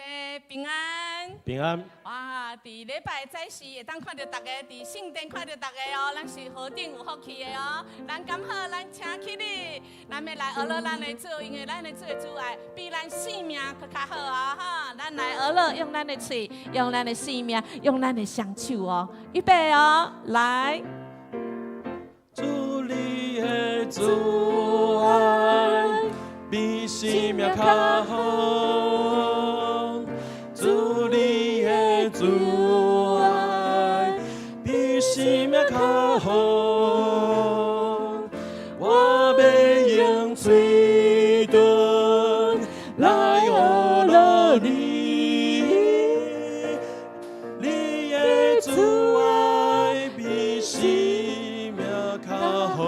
妹平安。平安。哇！佇禮拜早時會當看著逐家，佇聖殿看著逐家哦，咱是何等有福氣的哦！咱感好，咱請起立，咱欲來學樂咱的主，因為咱的主的慈愛比咱性命閣較好哦！哈，咱來學樂，用咱的喙，用咱的性命，用咱的雙手哦，預備哦，來。主你的慈愛比生命較好，主你的慈愛比生命較好，我欲用喙唇來學樂你，你的慈愛比生命較好，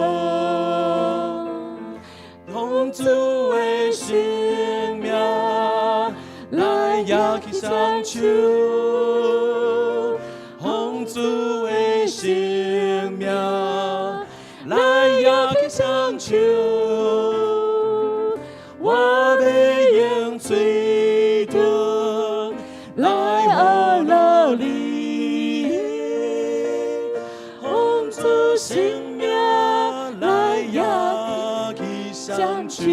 奉主的聖名來舉起雙手，奉主的聖名來舉起雙手，我欲用喙唇來學樂你，奉主聖名來舉起雙手。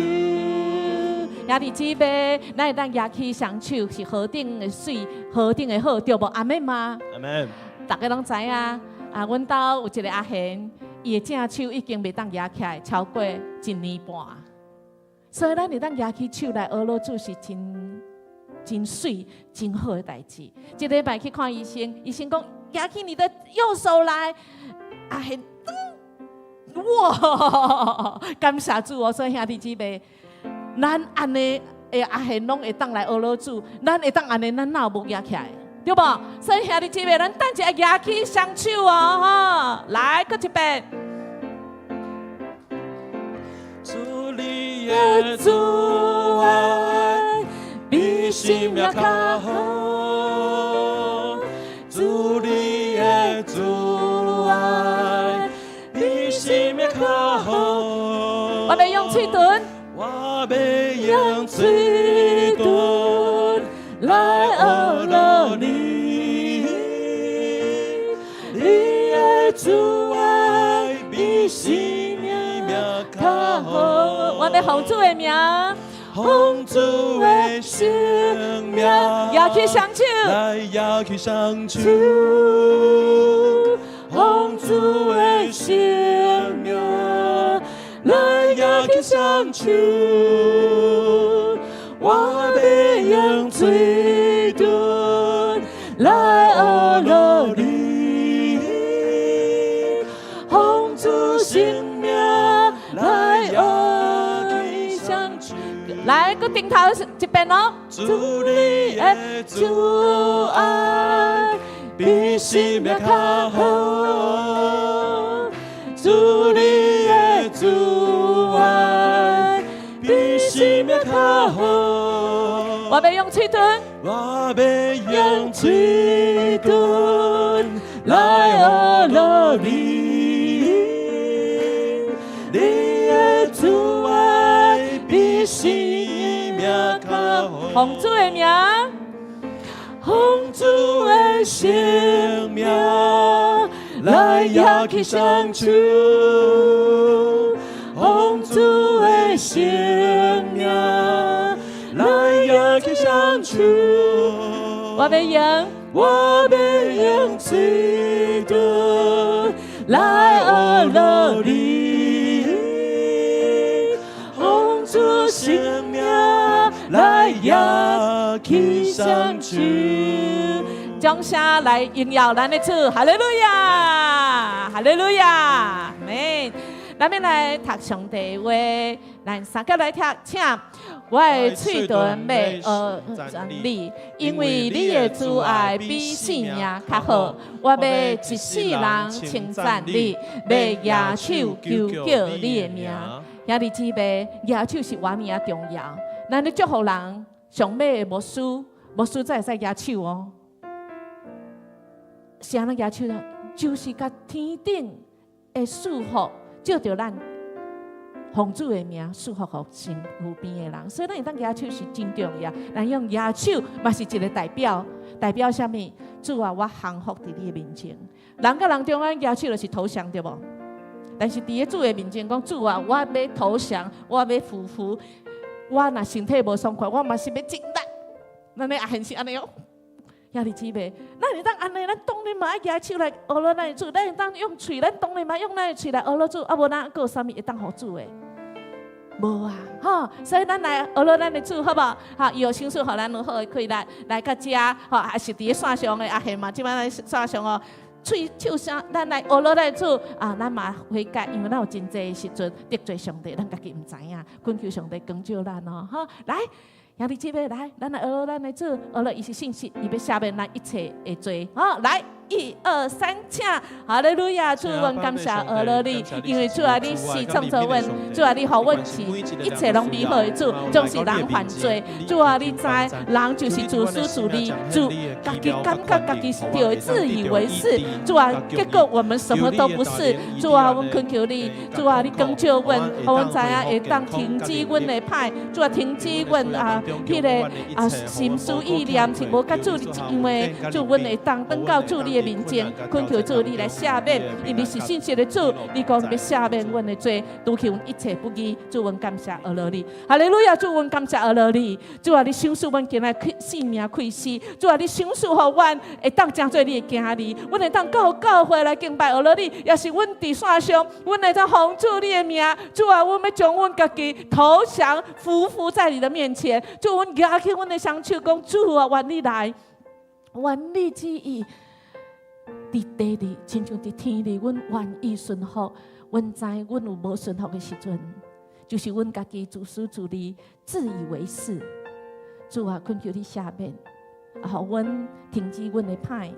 兄弟姊妹，咱會當舉起雙手是何等的媠，何等的好，對無？阿們嗎？阿們。逐家攏知影，啊，阮兜有一个阿賢，伊的正手已經袂當舉起來，超過一年半。所以咱會當舉起手來學樂主是真真媠、真好的代誌。這禮拜去看醫生，醫生講舉起你的右手來，阿賢，哇！感謝主哦，所以兄弟姊妹，咱按呢的阿賢攏會當來學樂主，咱會當按呢，咱哪有無舉起來？對無？所以兄弟姊妹，咱等一下舉起雙手哦，吼！來，閣一遍。主你的慈愛比生命較好，主你的慈愛比生命較好。我欲用喙唇，我欲用喙唇來學樂你，你的慈愛比生命較好。我欲奉主的名，奉主的聖名，舉起雙手，來舉起雙手，奉主的聖名，來舉起雙手，我欲用喙唇來學樂你，奉主聖名來舉起雙手。來，閣頂頭一遍哦。主你的慈愛比生命較好，主你的慈愛比生命較好。我欲用喙唇，我欲用喙唇來學樂你，你的慈愛比生命較好。奉主的名，奉主的聖名來舉起雙手，奉主的聖名來舉起雙手。我欲用，我欲用喙唇來學樂你，奉主聖名來舉起雙手。掌聲來榮耀咱的主，哈利路亞，哈利路亞，阿們。咱欲來讀上帝話，咱三個來聽，請。我的喙唇欲讚你，因為你的慈愛比性命較好。我欲一世人稱讚你，欲舉手求叫你的名。兄弟姊妹，舉手是偌爾仔重要。咱咧祝福人，上尾的牧師，牧師才會使舉手哦。是按怎舉手呢？就是共天頂的祝福，照著咱奉主的名賜福予身軀邊的人，所以咱會當舉手是真重要。咱用舉手嘛是一個代表，代表啥物？主啊，我降服佇你的面前。人佮人中間舉手就是投降，對無？但是佇咧主的面前講，主啊，我欲投降，我欲俯伏，我若身體無爽快，我嘛是欲盡力。咱的阿現是按呢哦。兄弟姊妹，咱會當按呢，咱當然嘛愛舉手來呵咾咱的主，咱會當用喙，咱當然嘛用咱的喙來呵咾主，啊無咱閣有啥物會當予主的？無啊，吼！所以咱來呵咾咱的主，好無？吼，伊有賞賜予咱有好的氣力來到遮，吼，還是佇咧線上的阿賢嘛，這擺來線上哦，喙手聲，咱來呵咾咱的主啊，咱嘛悔改，因為咱有真濟的時陣得罪上帝，咱家己毋知影，懇求上帝光照咱哦，吼，來。兄弟姊妹來，咱來呵咾咱的主，呵咾伊是信實，伊欲赦免咱一切的罪。好，來，一二三，請，哈利路亞，主，阮感謝呵咾你，因為主啊，你是創造阮，主啊，你予阮是一切攏美好的主，總是人犯罪，主啊，你知人就是自私自利，主家己感覺家己是對的，自以為是，主啊，結果我們什麼都不是，主啊，阮懇求你，主啊，你光照阮，予阮知影會當停止阮的歹，主啊，停止阮啊。彼個啊，心思意念是無佮主你一樣的，主阮會當轉到主你的面前，懇求主你來赦免，因為是信實的主，你講欲赦免阮的罪，除去阮一切不義，主阮感謝呵咾你，哈利路亞，主阮感謝呵咾你，主啊，你賞賜阮今日性命氣息，主啊，你賞賜予阮會當成做你的囝兒，阮會當到教會來敬拜呵咾你，也是阮佇線上，阮會當奉主你的名，主啊，阮欲將阮家己投降、俯伏在你的面前。主，阮舉起阮的雙手，講主啊，願你來，願你旨意，佇地裡，親像佇天裡，阮願意順服。阮知阮有無順服的時陣，就是阮家己自私自利、自以為是。主啊，懇求你赦免，啊，予阮停止阮的歹，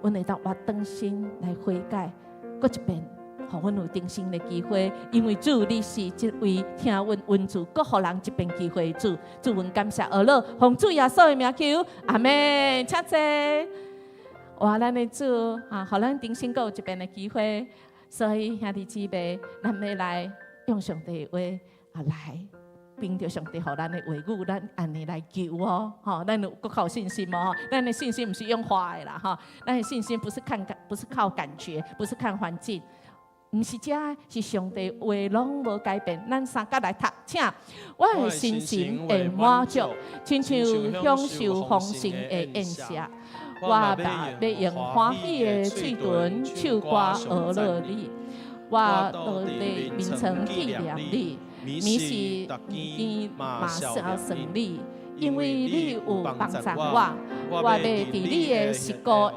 阮會當活轉身來悔改，閣一遍。予阮有重生的機會，因為主你是這位聽阮恩主，閣予人一遍機會的主，主阮感謝呵咾，奉主耶穌的名求，阿門。請坐。哇，咱的主啊，予咱重新閣有一遍的機會，所以兄弟姊妹，咱欲來用上帝的話啊來。憑著上帝予咱的話語，咱按呢來求哦，吼，咱有閣較有信心哦，咱的信心毋是用畫的啦，吼，咱的信心不是看感，不是靠感覺，不是看環境。毋是這，是上帝話攏無改變。咱三佮來讀，請我的心神會滿足，親像享受豐盛的宴席。我嘛欲用歡喜的喙唇唱歌呵咾你，我倒佇眠床紀念你，暝時間嘛思想你，因為你有幫助我，我欲佇你的實骨下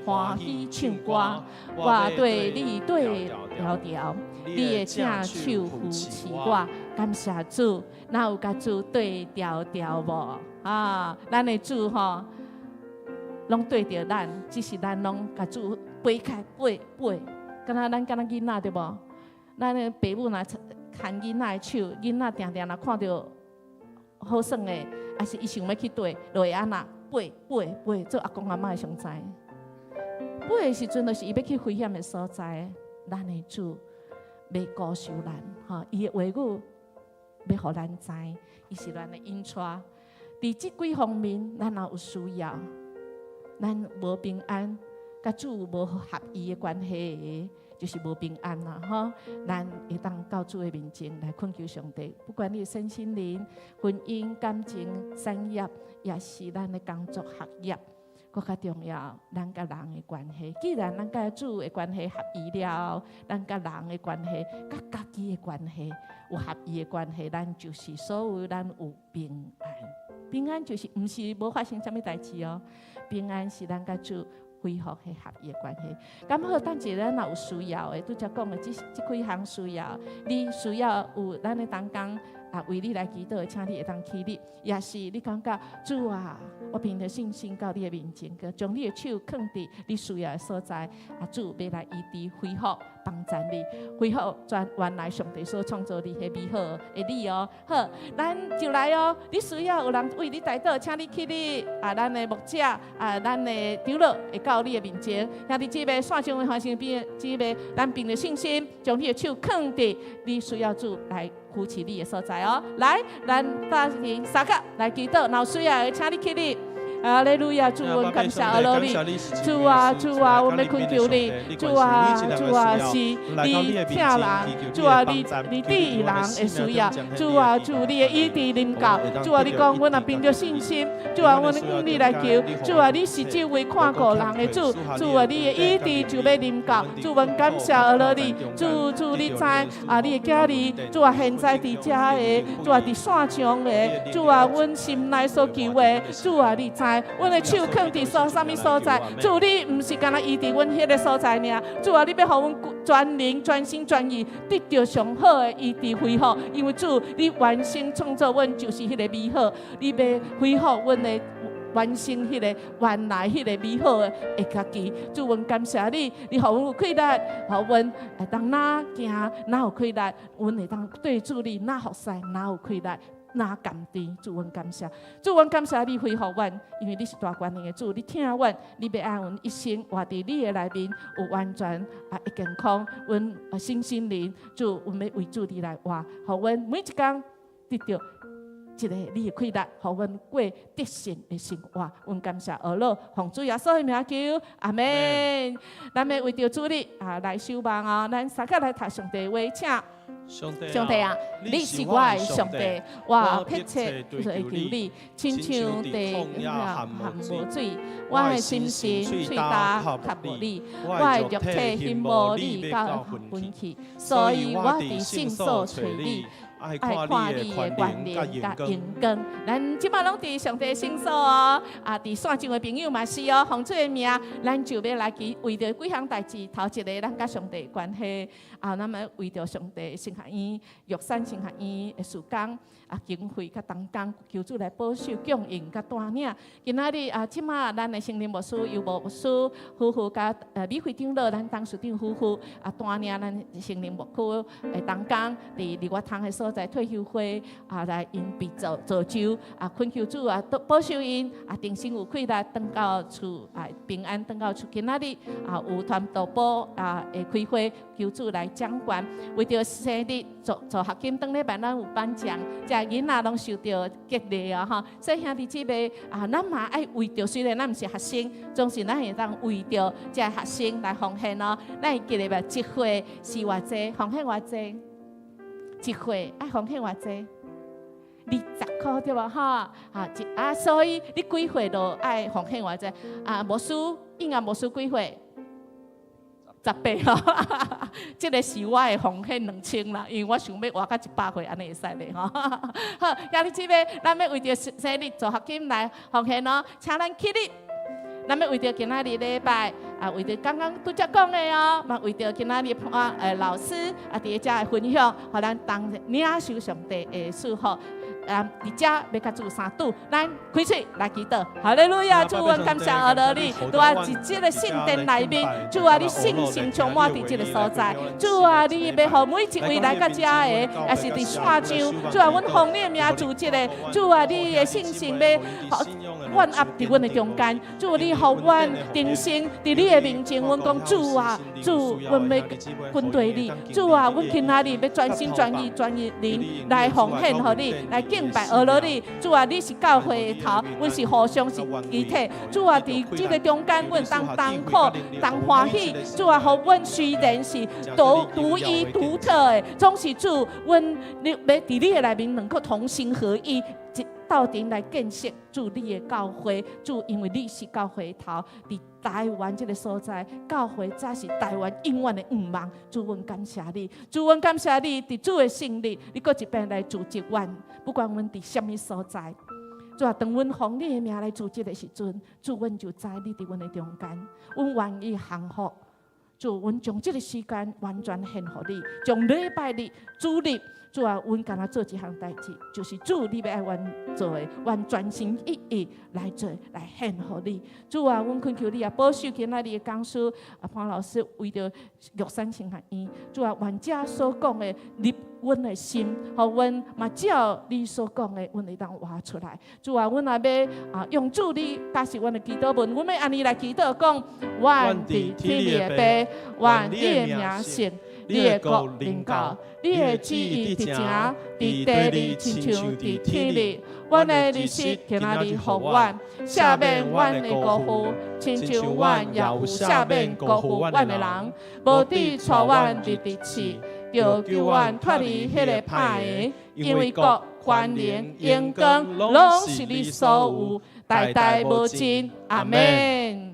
歡喜唱歌，我對你對調調，你的正手扶持我，感謝主，若有佮主對調調無？啊，咱的主吼，攏對著咱，只是咱攏共主飛開飛飛，敢若咱敢若囡仔對無？咱的爸母若牽囡仔的手，囡仔定定若看著好耍的，抑是伊想欲去綴，就會按怎飛飛飛，做阿公阿嬤的上知。飛的時陣，就是伊欲去危險的所在。咱的主欲顧守咱，吼，伊的話語欲予咱知，伊是咱的引帶。佇這幾方面，咱若有需要，咱無平安，佮主無合一的關係，就是無平安啦，吼。咱會當到主的面前來懇求上帝，不管你的身心靈、婚姻、感情、產業，抑是咱的工作、學業，閣較重要，咱佮人的關係。既然咱佮主的關係合一了，咱佮人的關係、佮家己的關係有合一的關係，咱就是所謂咱有平安。平安就是毋是無發生啥物代誌哦，平安是咱佮主恢復彼合一的關係。咁好，等一下咱若有需要的，拄才講的這幾項需要，你需要有咱的同工啊，為你來祈禱，請你會當起立，抑是你感覺主啊，我憑著信心到你的面前，閣將你的手囥佇你需要的所在，啊，主欲來醫治恢復幫助你，恢復全原來上帝所創造你彼美好的你哦。好，咱就來哦。你需要有人為你代禱，請你起立啊，咱的牧者啊，咱的長老會到你的面前。兄弟姊妹，線上的番生邊姊妹，咱憑著信心，將你的手囥佇你需要主來。扶持你的所在哦。來，咱鬥陣相佮來祈禱，若有需要的，請你起立。哈利路亞，主，阮感謝阿羅你，主啊，主啊，阮欲懇求你，主啊，主啊，是你疼人，主啊，你知人的需要，主啊，主你的醫治臨到，主啊，你講阮若憑著信心，主啊，阮向你來求，主啊，你是這位看顧人的主，主啊，你的醫治就欲臨到，主，阮感謝阿羅你，主，主你知啊，你的囝兒，主啊，現在佇遮的，主啊，佇線上的，主啊，阮心內所求的，主啊，你知。阮的手囥佇所啥物所在？主，你毋是干焦醫治阮彼个所在爾。主啊，你欲予阮全靈、全心、全意得著上好的醫治恢復。因為主，你原生創造阮就是彼個美好，你欲恢復阮的完成彼個原來彼個美好的家己。主，阮感謝你，你予阮有氣力，予阮會當若行，若有氣力，阮會當對主你若服侍，若有氣力。若甘甜，主阮感謝，主阮感謝你恢復阮，因為你是大權能的主，你疼阮，你欲愛阮一生活佇你的內面，有完全啊的健康，阮身心靈，主，阮欲為主你來活，予阮每一工得著一个你的氣力，予阮過得勝的生活。阮感謝阿羅，奉主耶穌的名求，阿門。咱欲為著主日啊來守望哦，咱相佮來讀上帝話，請。上帝上帝啊，你是我的上帝，我迫切求你，親像佇曠野含無水，我的心神喙焦渴慕你，我的肉體欣慕你到昏去，所以我佇聖所揣你，愛看你的權能佮榮光。咱這擺攏佇上帝聖所哦，啊，佇線上的朋友嘛是哦，奉主的名，咱就欲來祈為著幾項代誌，頭一个咱佮上帝的關係，啊，咱們為著上帝神學院、玉山神學院的事工啊，經費佮同工，求主來保守、供應佮帶領。今仔日啊，這擺咱的聖靈牧師、尤牧師夫婦佮美惠長老，咱董事長夫婦啊，帶領咱聖靈牧區的同工，佇二月窗的所在退休會啊，來𪜶被造造就啊，懇求主啊，保守𪜶啊，重新有氣力轉到厝啊，平安轉到厝。今仔日啊，有傳道部啊的開會，求主來掌權，為著生日助學金，頂禮拜咱有頒獎，遮囡仔攏受著激勵啊吼。所以兄弟姊妹啊，咱嘛愛為著，雖然咱毋是學生，總是咱會當為著遮學生來奉獻哦。咱會記得袂？一歲是偌濟？奉獻偌濟？一歲愛奉獻偌濟？20箍對無吼？啊，一啊，所以你幾歲就愛奉獻偌濟？啊，牧師應該牧師幾歲？18吼，這个是我的奉獻2000啦，因為我想欲活到100歲，按呢會使袂吼？好，兄弟姊妹，咱欲為著生日助學金來奉獻哦，請咱起立。咱欲為著今仔日禮拜啊，為著剛剛拄才講的哦，嘛為著今仔日啊老師啊佇遮的分享，予咱同領受上帝的祝福。啊，佇遮欲共主相拄，咱開喙來祈禱。哈利路亞，主，阮感謝阿羅你，拄啊佇這個聖殿內面，主啊，你聖神充滿佇這個所在，主啊，你欲予每一位來到遮的，也是佇線上，主啊，阮奉你的名主這个，主啊，你的聖神欲按壓佇阮的中間，主你予阮重新佇你的面前，阮講主啊，主，阮欲跟隨你，主啊，阮今仔日欲全心全意全意靈來奉獻予你，來敬拜阿羅你，主啊，你是教會的頭，阮是互相是肢體。主啊，佇這个中間，阮當同苦、同歡喜。主啊，予阮雖然是獨獨一獨特的，總是主，阮你欲佇你的內面能夠同心合意，一鬥陣來建設主你的教會。主，因為你是教會的頭，佇台灣這个所在，教會才是台灣永遠的向望。主，阮感謝你，主，阮感謝你，佇主的聖日，你閣一遍來組織阮，不管阮佇啥物所在。主啊，當阮奉你的名來組織的時陣，主，阮就知你佇阮的中間，阮願意降服。主，阮將這个時間完全獻予你，將禮拜日、主日，主啊，阮干焦做一項代誌，就是主你欲愛阮做的，阮專心一意來做，來獻予你。主啊，阮懇求你啊，保守今仔日的講師啊，潘老師為著玉山神學院，主啊，願這所講的入阮的心，予阮嘛照你所講的，阮會當活出來。主啊，阮若欲啊，用主你教示阮的祈禱文，阮欲按呢來祈禱講：願佇天裡的父，願你的名聖，你的國臨到，你的旨意佇井佇地裡，親像佇天裡。阮的日食今仔日予阮，赦免阮的過犯，親像阮也有赦免辜負阮的人。無得帶阮入佇試，著救阮脫離彼个歹的，因為國、權能、榮光，攏是你所有，代代無盡。阿門。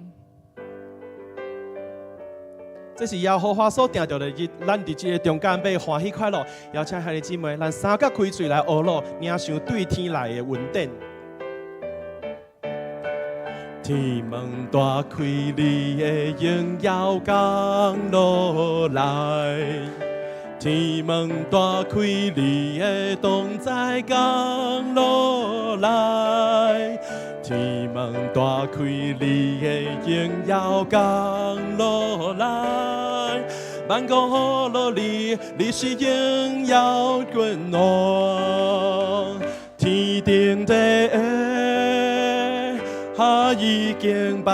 這是耶和華所定著的日，咱佇這个中間欲歡喜快樂。邀請兄弟姊妹，咱三角開喙來學囉，領受對天來的恩典。天門大開，你的榮耀降落來。天門大開，你的同在降落來。天門大開，你的榮耀降落來。萬國學你，你是榮耀君王。天頂地下已敬拜，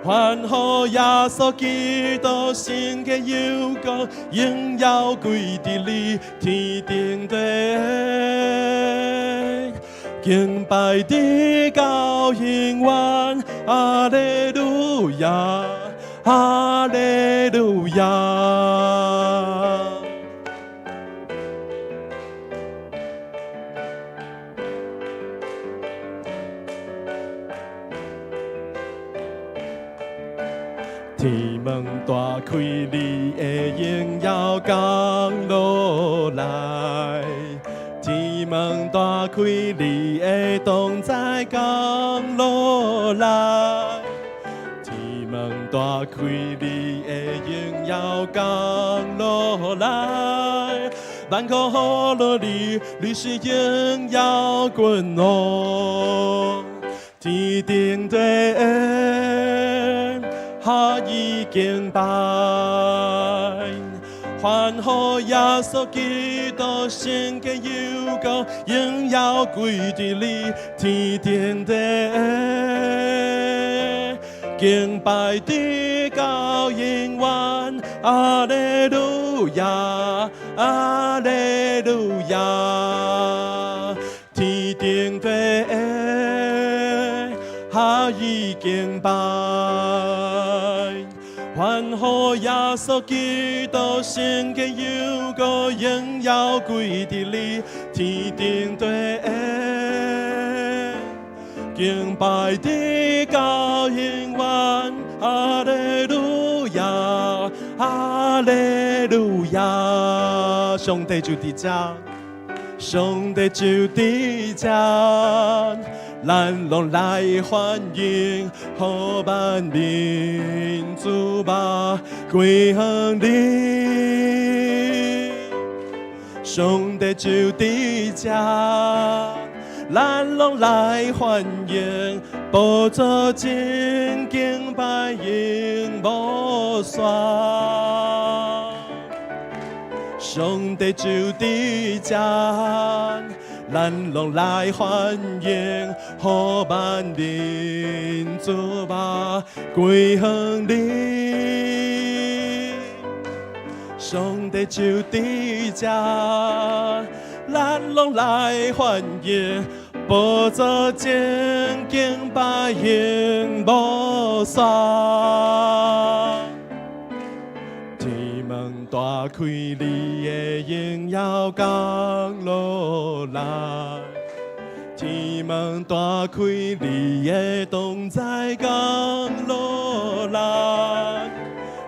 歡呼耶穌基督聖潔有光，榮耀歸佇你天頂地。敬拜直到永遠，哈利路亞，哈利路亞。天門大開，你的榮耀降落來。天門大開，你的同在降落來。天門大開，你的榮耀降落來。萬國學你，你是榮耀君王。天頂地下已敬拜，歡呼耶穌基督聖潔有光，榮耀歸佇你天頂地，敬拜直到永遠，哈利路亞，哈利路亞，天頂地下已敬拜。歡呼耶穌基督聖潔有光，榮耀歸佇你天頂地，敬拜直到永遠，哈利路亞，哈利路亞，上帝就佇這，上帝就佇這，咱攏來歡迎，予萬民諸吧歸向你。上帝就佇這，咱攏來歡迎，寶座前敬拜永無煞。上帝就佇這，咱攏來歡迎，予萬民諸吧歸向你。上帝就佇這，咱攏來歡迎，寶座前敬拜永無煞。天門大開，你的榮耀降落來。天門大開，你的同在降落來。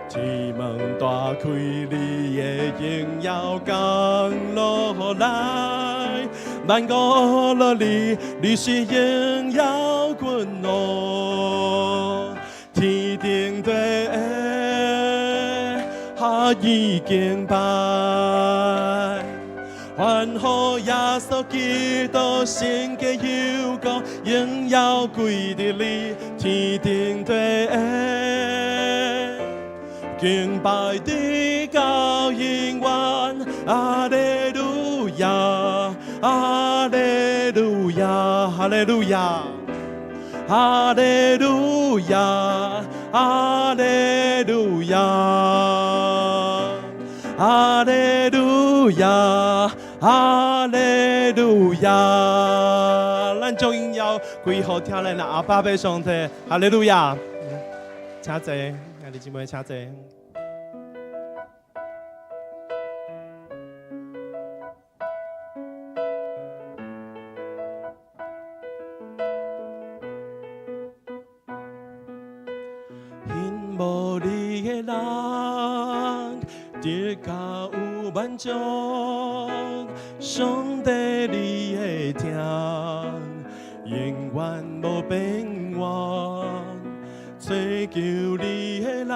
天門大開，你的榮耀降落來。萬國學你，你是榮耀君王。天頂地下已敬拜，歡呼耶穌基督聖潔有光，榮耀歸佇你天頂地，敬拜直到永遠，哈利路亞，哈利路亞，哈利路亞，哈利路亞，哈利路亞，哈利路亞，哈利路亞。咱將榮耀歸予疼咱的阿爸父上帝，哈利路亞。請坐，兄弟姊妹請坐。信無你的人，得較有滿足，上帝你的疼，永遠無變換。追求你的人，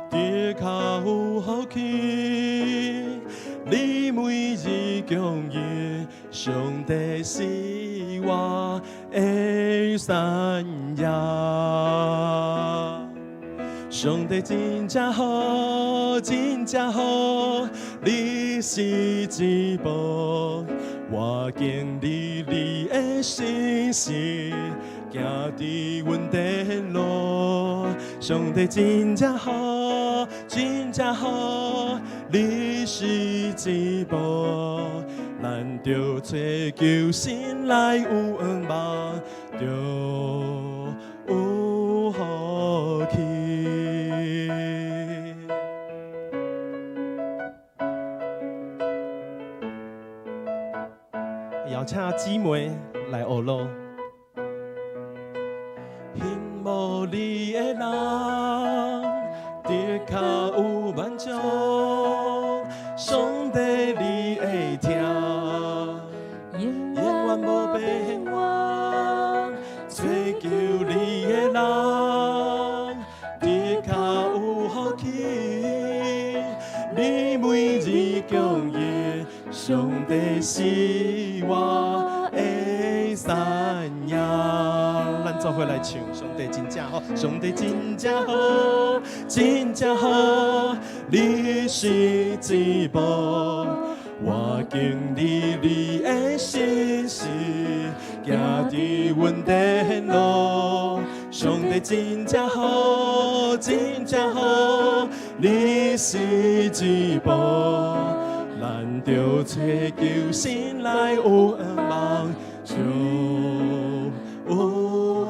得較有福氣。你每日供應，上帝是我的產業。上帝真正好，真正好，你是至寶，我經歷你的信實，行佇阮的路。上帝真正好，真正好，你是至寶，咱著追求神來有望，就有福氣。邀請姊妹來學咯。信無你的人，得較有滿足，上帝你的疼，永永遠無變換。追求你的人，得較有福氣。你每日供應，上帝是我的產業。咱做伙來唱，上帝真正好，上帝真正好，真正好，你是至寶，我經歷你的信實，行佇阮的路。上帝真正好，真正好，你是至寶，咱著追求神來有望，就有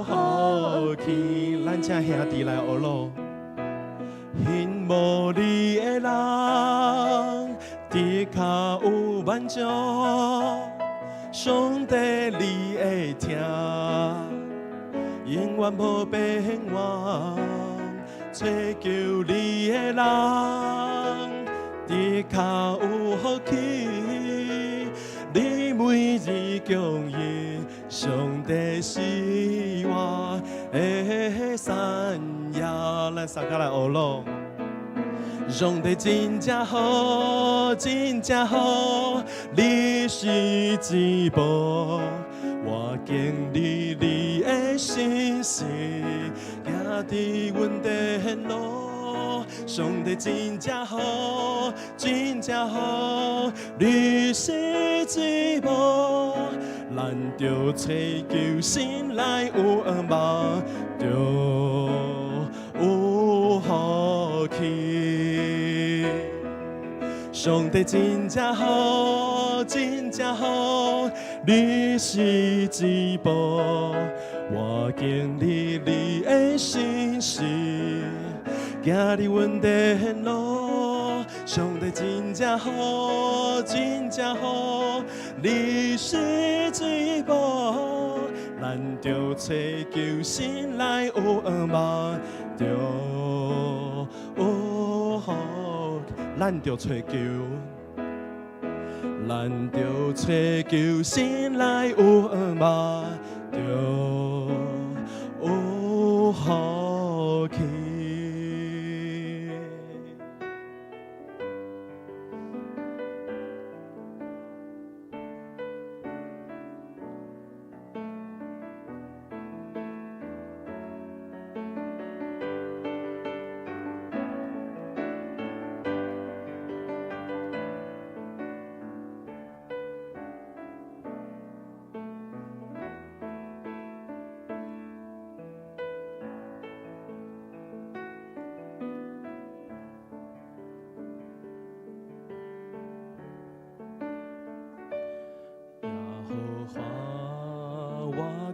福氣。咱請兄弟來學咯。信無你的人，得較有滿足，上帝你的疼，永遠無變換。追求你的人，得較有福氣。你每日供應，上帝是我的產業。咱三個來學咯。上帝真正好，真正好，你是至寶，我經歷你的信實，行佇阮的路。上帝真正好，真正好，你是至寶，咱著追求神來有望，就有福氣。上帝真正好，真正好，你是至寶，我經歷你的信實，行佇阮的路。上帝真正好，真正好，你是至寶，咱著追求神來有望，就有福。咱著追求，咱著追求神來有望，就有福氣。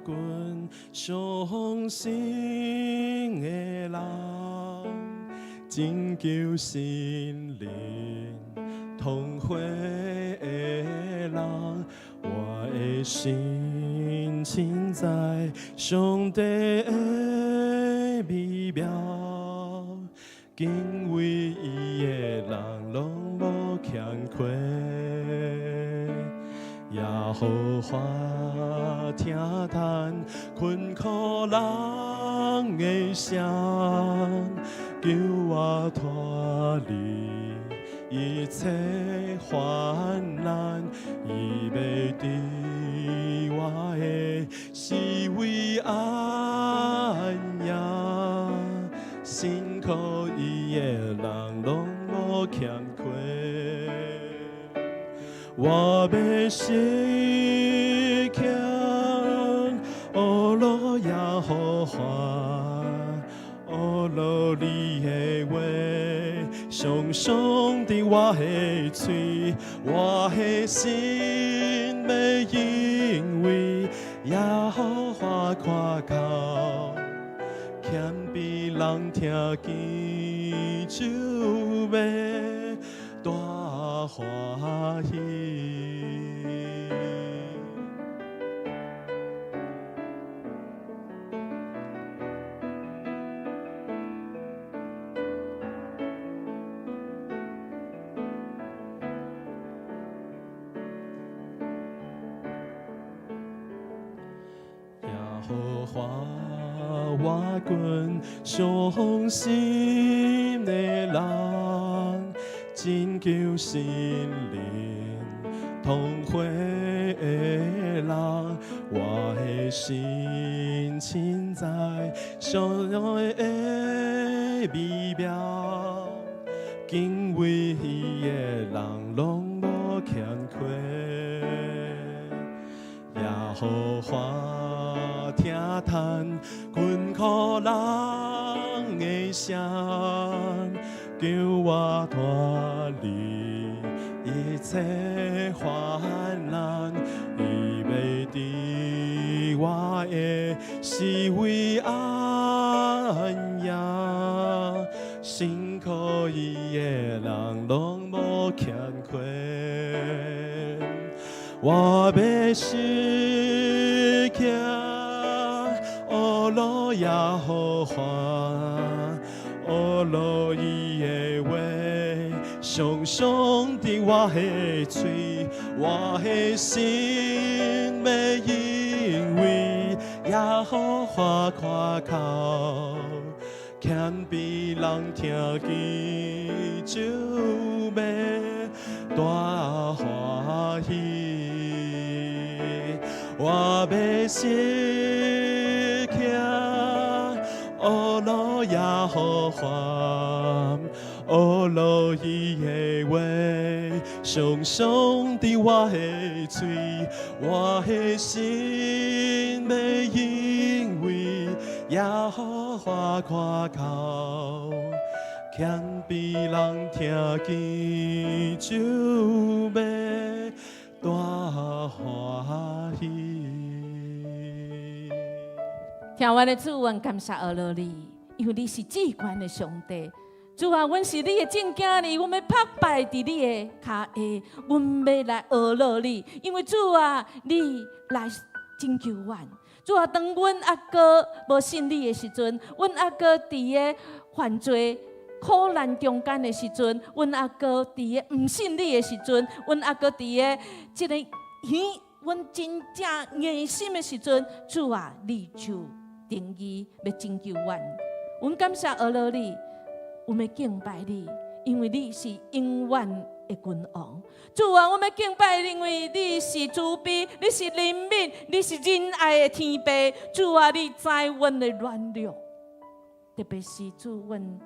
軍相信的人，拯救心靈痛悔的人，我的心深知上帝的美妙，敬畏伊的人攏無欠虧。耶和華聽嘆困苦人的聲，救我脫離一切患難，伊欲治我的是為安營，信靠伊的人攏無欠虧。我欲時刻學樂耶和華，學樂你的話，常常佇我的喙，我的心欲因為耶和華誇口，謙卑人聽見就欲大歡喜。耶和華我軍相信的人，拯救心靈痛悔的人，我的心深知上帝的美妙，敬畏伊的人攏無欠虧。耶和華聽嘆困苦人的聲，救我脫離一切患難，伊欲治我的是為安營，信靠伊的人攏無欠虧。我欲時刻學樂耶和華，學樂伊的話，常常佇我的喙，我的心欲因為耶和華誇口，謙卑人聽見就欲大歡喜。我欲時刻學樂耶和華，學樂伊的話，常常佇我的喙，我的心欲因為耶和華誇口，謙卑人聽見就欲大歡喜。聽阮的主，阮感謝阿羅你，因為你是至懸的上帝。主啊，阮是你的正囝兒，阮欲拍敗佇你的跤下，阮欲來阿羅你，因為主啊，你來拯救阮。主啊，當阮猶閣無信你的時陣，阮猶閣佇個犯罪苦難中間的時陣，阮猶閣佇個毋信你的時陣，阮猶閣佇個這个耳，阮真正硬心的時陣，主啊，你就定義欲拯救阮。阮感謝阿羅你，阮欲敬拜你，因為你是永遠的君王。主啊，阮欲敬拜你，因為你是慈悲，你是憐憫，你是仁愛的天父。主啊，你知阮的軟弱，特別是主阮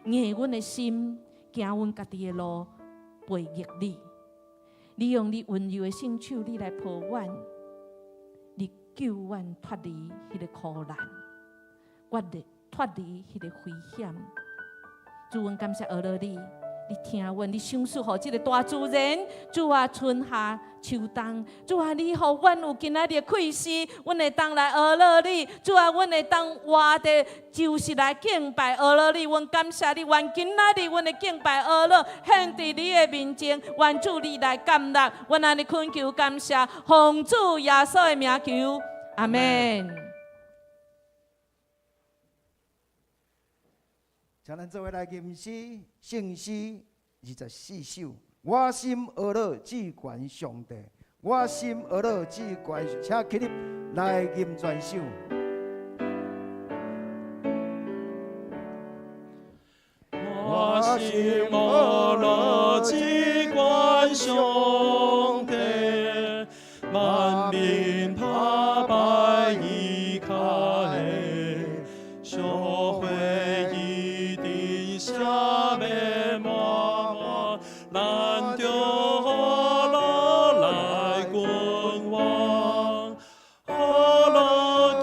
硬阮的心，行阮家己的路，背逆你。你用你溫柔的聖手，你來抱阮，你救阮脫離彼个苦難，脫離彼个危險。主，阮感謝阿羅你，你聽阮，你賞賜予這个大自然，主啊，春夏秋冬，主啊，你予阮有今仔日的氣息，阮會當來學樂你，主啊，阮會當活的，就是來敬拜學樂你。阮感謝你，願今仔日阮的敬拜學樂獻佇你的面前，願主你來接納，阮按呢懇求感謝，奉主耶穌的名求，阿門。請咱做伙來吟詩，聖詩24首。我心呵咾至懸上帝，我心呵咾至懸，請起立來吟全首。我心呵咾至懸上帝，萬民拍拜伊跤下，小會一定下面滿滿，咱著呵咾來君王，呵咾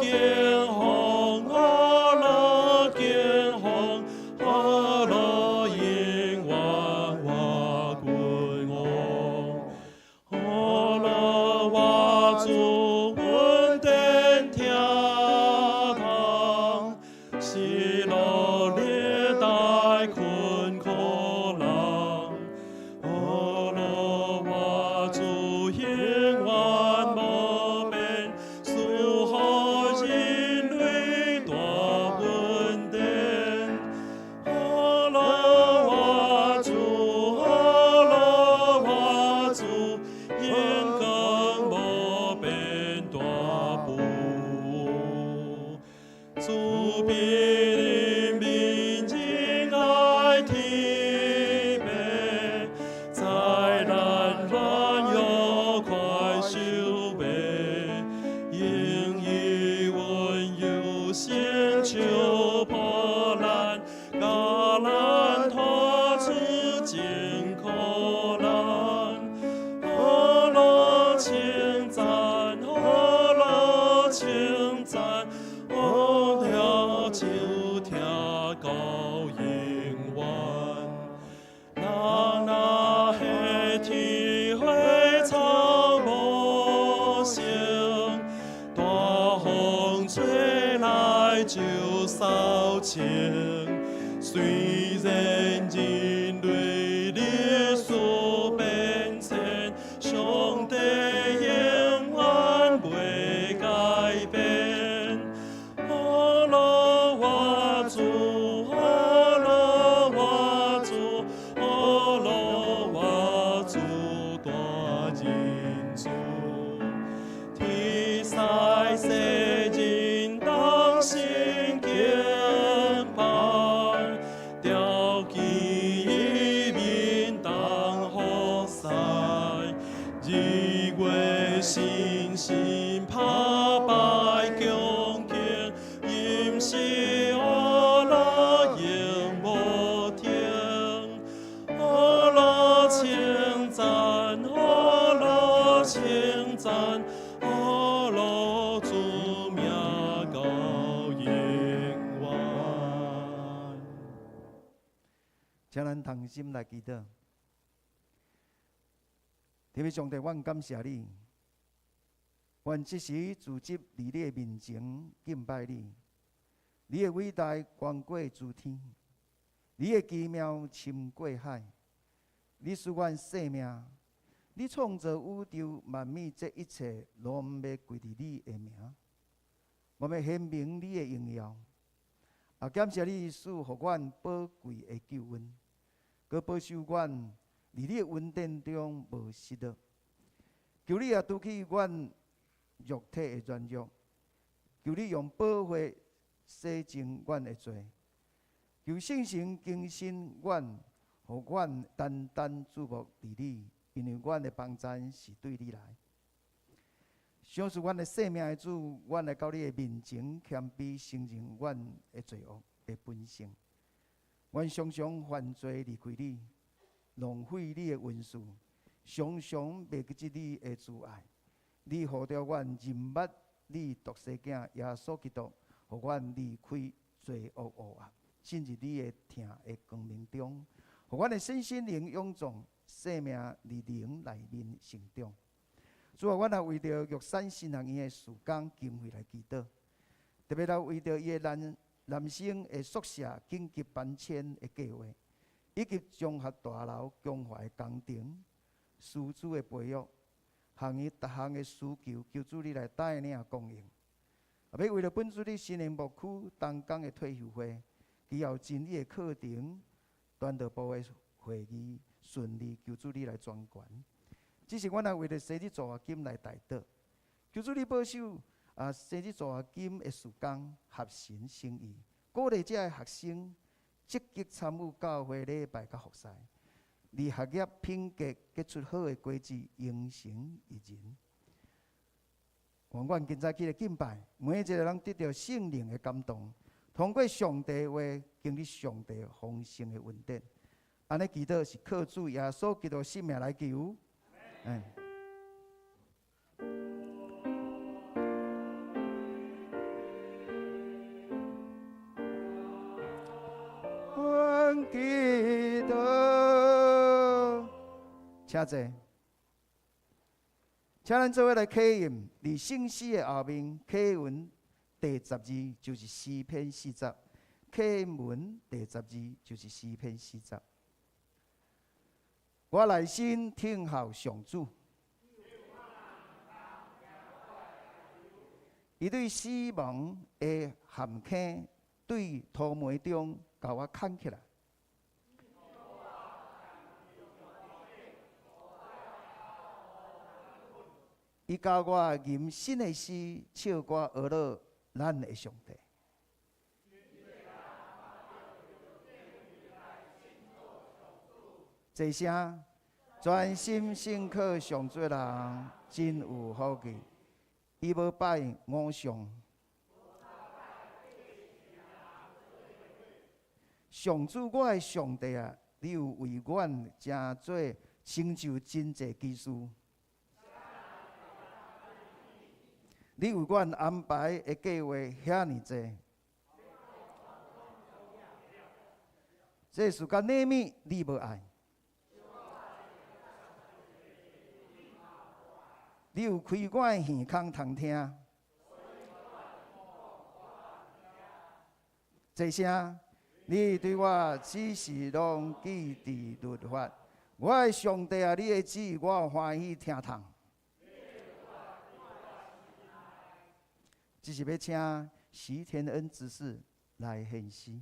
敬奉，呵咾敬奉，呵咾永遠活君王，呵咾我主恩典聽堂，喜樂歷代困苦人，呵咾我主永遠無變，賜予人類大恩典。呵咾我主，呵咾我主，永恆無變大不。主必憐憫仁愛天父，災難軟弱快收尾，用伊溫柔成就破難，共咱脫出盡苦難。呵咾稱讚，呵咾稱讚，呵咾主聽到永遠。人若彼天花草無成，大風吹來就掃清。雖然人類歷史變遷，上帝永遠袂改變。呵咾我主，呵咾我主，呵咾我主大仁慈，天使世人同心敬拜，調起伊面當服侍，日月星星拍拜恭敬，吟詩呵咾永無停。呵咾稱讚，呵咾稱讚，呵咾主名到永遠。請咱同心來祈禱。天父上帝，阮感謝你，願這時聚集佇你的面前敬拜你。你的偉大懸過諸天，你的奇妙深過海，你賜阮生命，你創造宇宙萬物，這一切攏欲歸佇你的名。我欲顯明你的榮耀，也感謝你賜予阮寶貴的救恩，閣保守阮佇你的恩典中無失落。求你也除去阮肉體的軟弱，求你用寶血洗淨阮的罪，求聖神更新阮，予阮單單注目佇你，因為阮的幫贊是對你來。賞賜阮的生命的主，阮來到你的面前，謙卑承認阮的罪惡的本性。阮常常犯罪離開你，浪費你的恩賜，常常袂記得你的慈愛。你呼召阮認捌你獨生囝耶穌基督，予阮離開罪惡黑暗，進入你的疼的光明中，予阮的身心靈勇壯，生命佇靈內面成長。主啊，阮也為著玉山神學院的事工經費來祈禱，特別來為著伊的男男生的宿舍緊急搬遷的計劃，以及綜合大樓強化的工程、師資的培育、學院逐項的需求，求主你來帶領供應。啊，欲為著本主日新營牧區同工的退休會，其後真理的課程、傳道部的會議順利，求主你來掌權。只是阮也為著生日助學金來代禱，求主你保守啊，生日助學金的事工合神心意，鼓勵這个學生積極參與教會禮拜佮服侍，佇學業品格結出好的果子，榮神益人。願阮今早起來敬拜，每一個人得著聖靈的感動，通過上帝話經歷上帝豐盛的恩典。按呢祈禱是靠主耶穌基督聖名來求。嗯。阮祈禱，請坐，請咱做伙來啟用，佇聖詩的後面，啟文第十二就是詩篇四十，啟文第十二就是詩篇四十。我內心聽候上主，伊對死亡的陷坑，對塗糜中共我牽起來。伊教我吟新的詩，唱歌呵咾咱的上帝。這聲專心信靠上主的人真有福氣，伊無拜偶像。上主，我的上帝啊，你有為阮成做成就真濟奇事。你為阮安排的計劃遐爾濟，這事佮禮物你無愛。你有開我的耳孔通聽，這聲你對我指示攏記佇律法，我的上帝啊，你的旨意我歡喜聽從。這是欲請徐天恩執事來獻詩。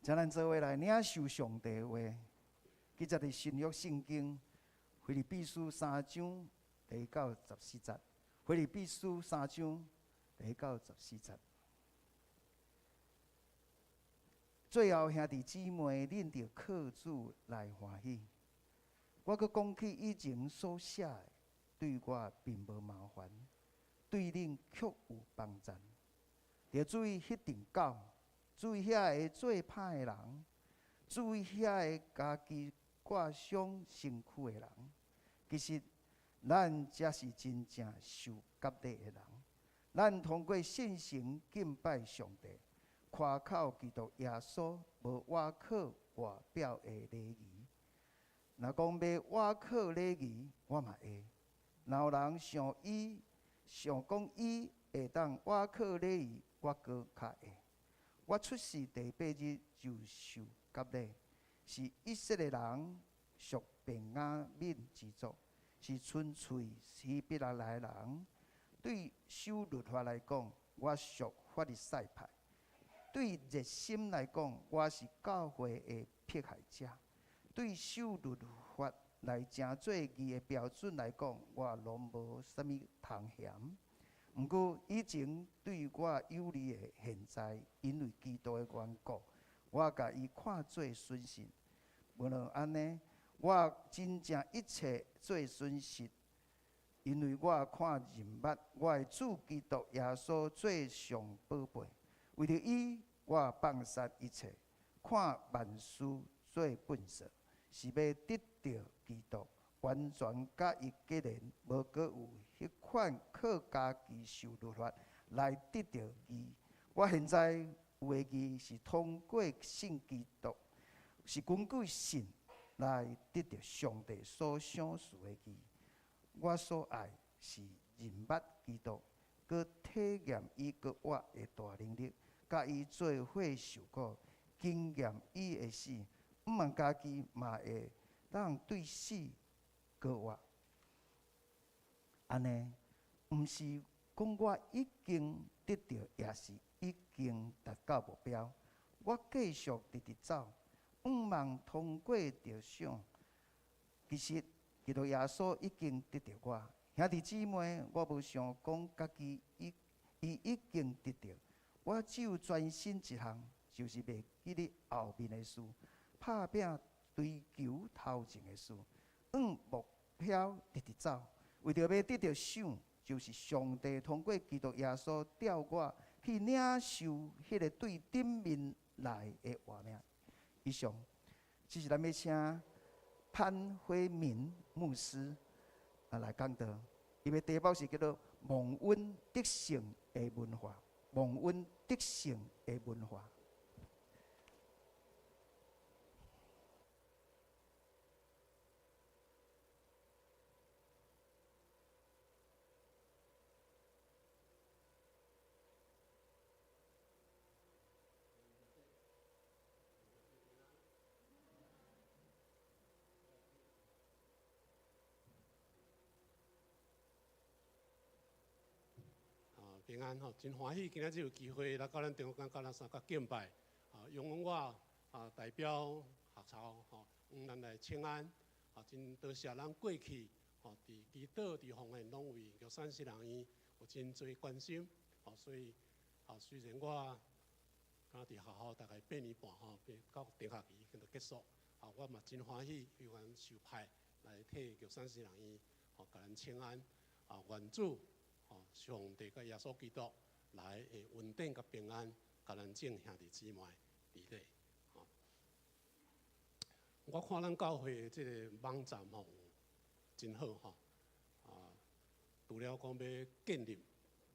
請咱做伙來領受上帝話，記載佇新約聖經腓立比書三章第一到十四節。腓立比書三章第一到十四節。最後，兄弟姊妹，恁著靠主來歡喜。我閣講起以前所寫的，對我並無麻煩，對恁卻有幫贊。著注意彼陣狗，注意遐个做歹的人，注意遐个家己掛傷身軀的人。其實，咱才是真正受割禮的人。咱通過信心敬拜上帝，誇口基督耶穌，無倚靠外表的禮儀。若講欲倚靠禮儀，我嘛會。若有人想伊，想講伊會當倚靠禮儀，我閣較會。我出世第八日就受割禮，是以色列人，屬便雅憫支族，是純粹希伯來人。對守律法來講，我屬法利賽派；對熱心來講，我是教會的迫害者；對守律法來成做義的標準來講，我攏無啥物通嫌。毋過以前對我有利的，現在因為基督的緣故，我共伊看做損失。無論按呢，我真正一切做損失，因為我看認捌我的主基督耶穌做上寶貝。為著伊，我放殺一切，看萬事做糞掃，是欲得著基督，完全佮伊結連，無閣有彼款靠家己守律法來得著義。我現在有的義是通過信基督，是根據信來得著上帝所賞賜的義。我所愛是認捌基督，閣體驗伊閣活的大能力，佮伊做伙受苦，經驗伊的死，毋望家己嘛會當對死閣活。按呢，毋是講我已經得著，抑是已經達到目標。我繼續直直走，毋望通過著賞。其實，基督耶穌已經得著我。兄弟姊妹，我無想講家己已伊已經得著，我只有專心一項，就是袂記得後面的事，拍拚追求頭前的事，向目標直直走，為著欲得著賞，就是上帝通過基督耶穌調我去領受彼个對頂面來的活命。以上，這是咱欲請潘輝明牧師啊來講道，伊的題目是叫做蒙恩得勝的文化，蒙恩得勝的文化。平安吼，真歡喜今仔日有機會來到咱中間，佮咱相佮敬拜。啊，容我啊代表學校吼，向咱來請安。啊，真多謝咱過去吼，佇祈禱、佇奉獻，攏為玉山實人院有真濟關心。吼，所以啊，雖然我敢佇學校大概八年半吼，到中學期已經著結束。啊，我嘛真歡喜有緣受派來替玉山實人院吼，共咱請安。啊，願主。上帝佮耶穌基督來的恩典佮平安，共咱眾兄弟姊妹佇咧。我看咱教會的這个網站吼，真好吼。啊，除了講欲建立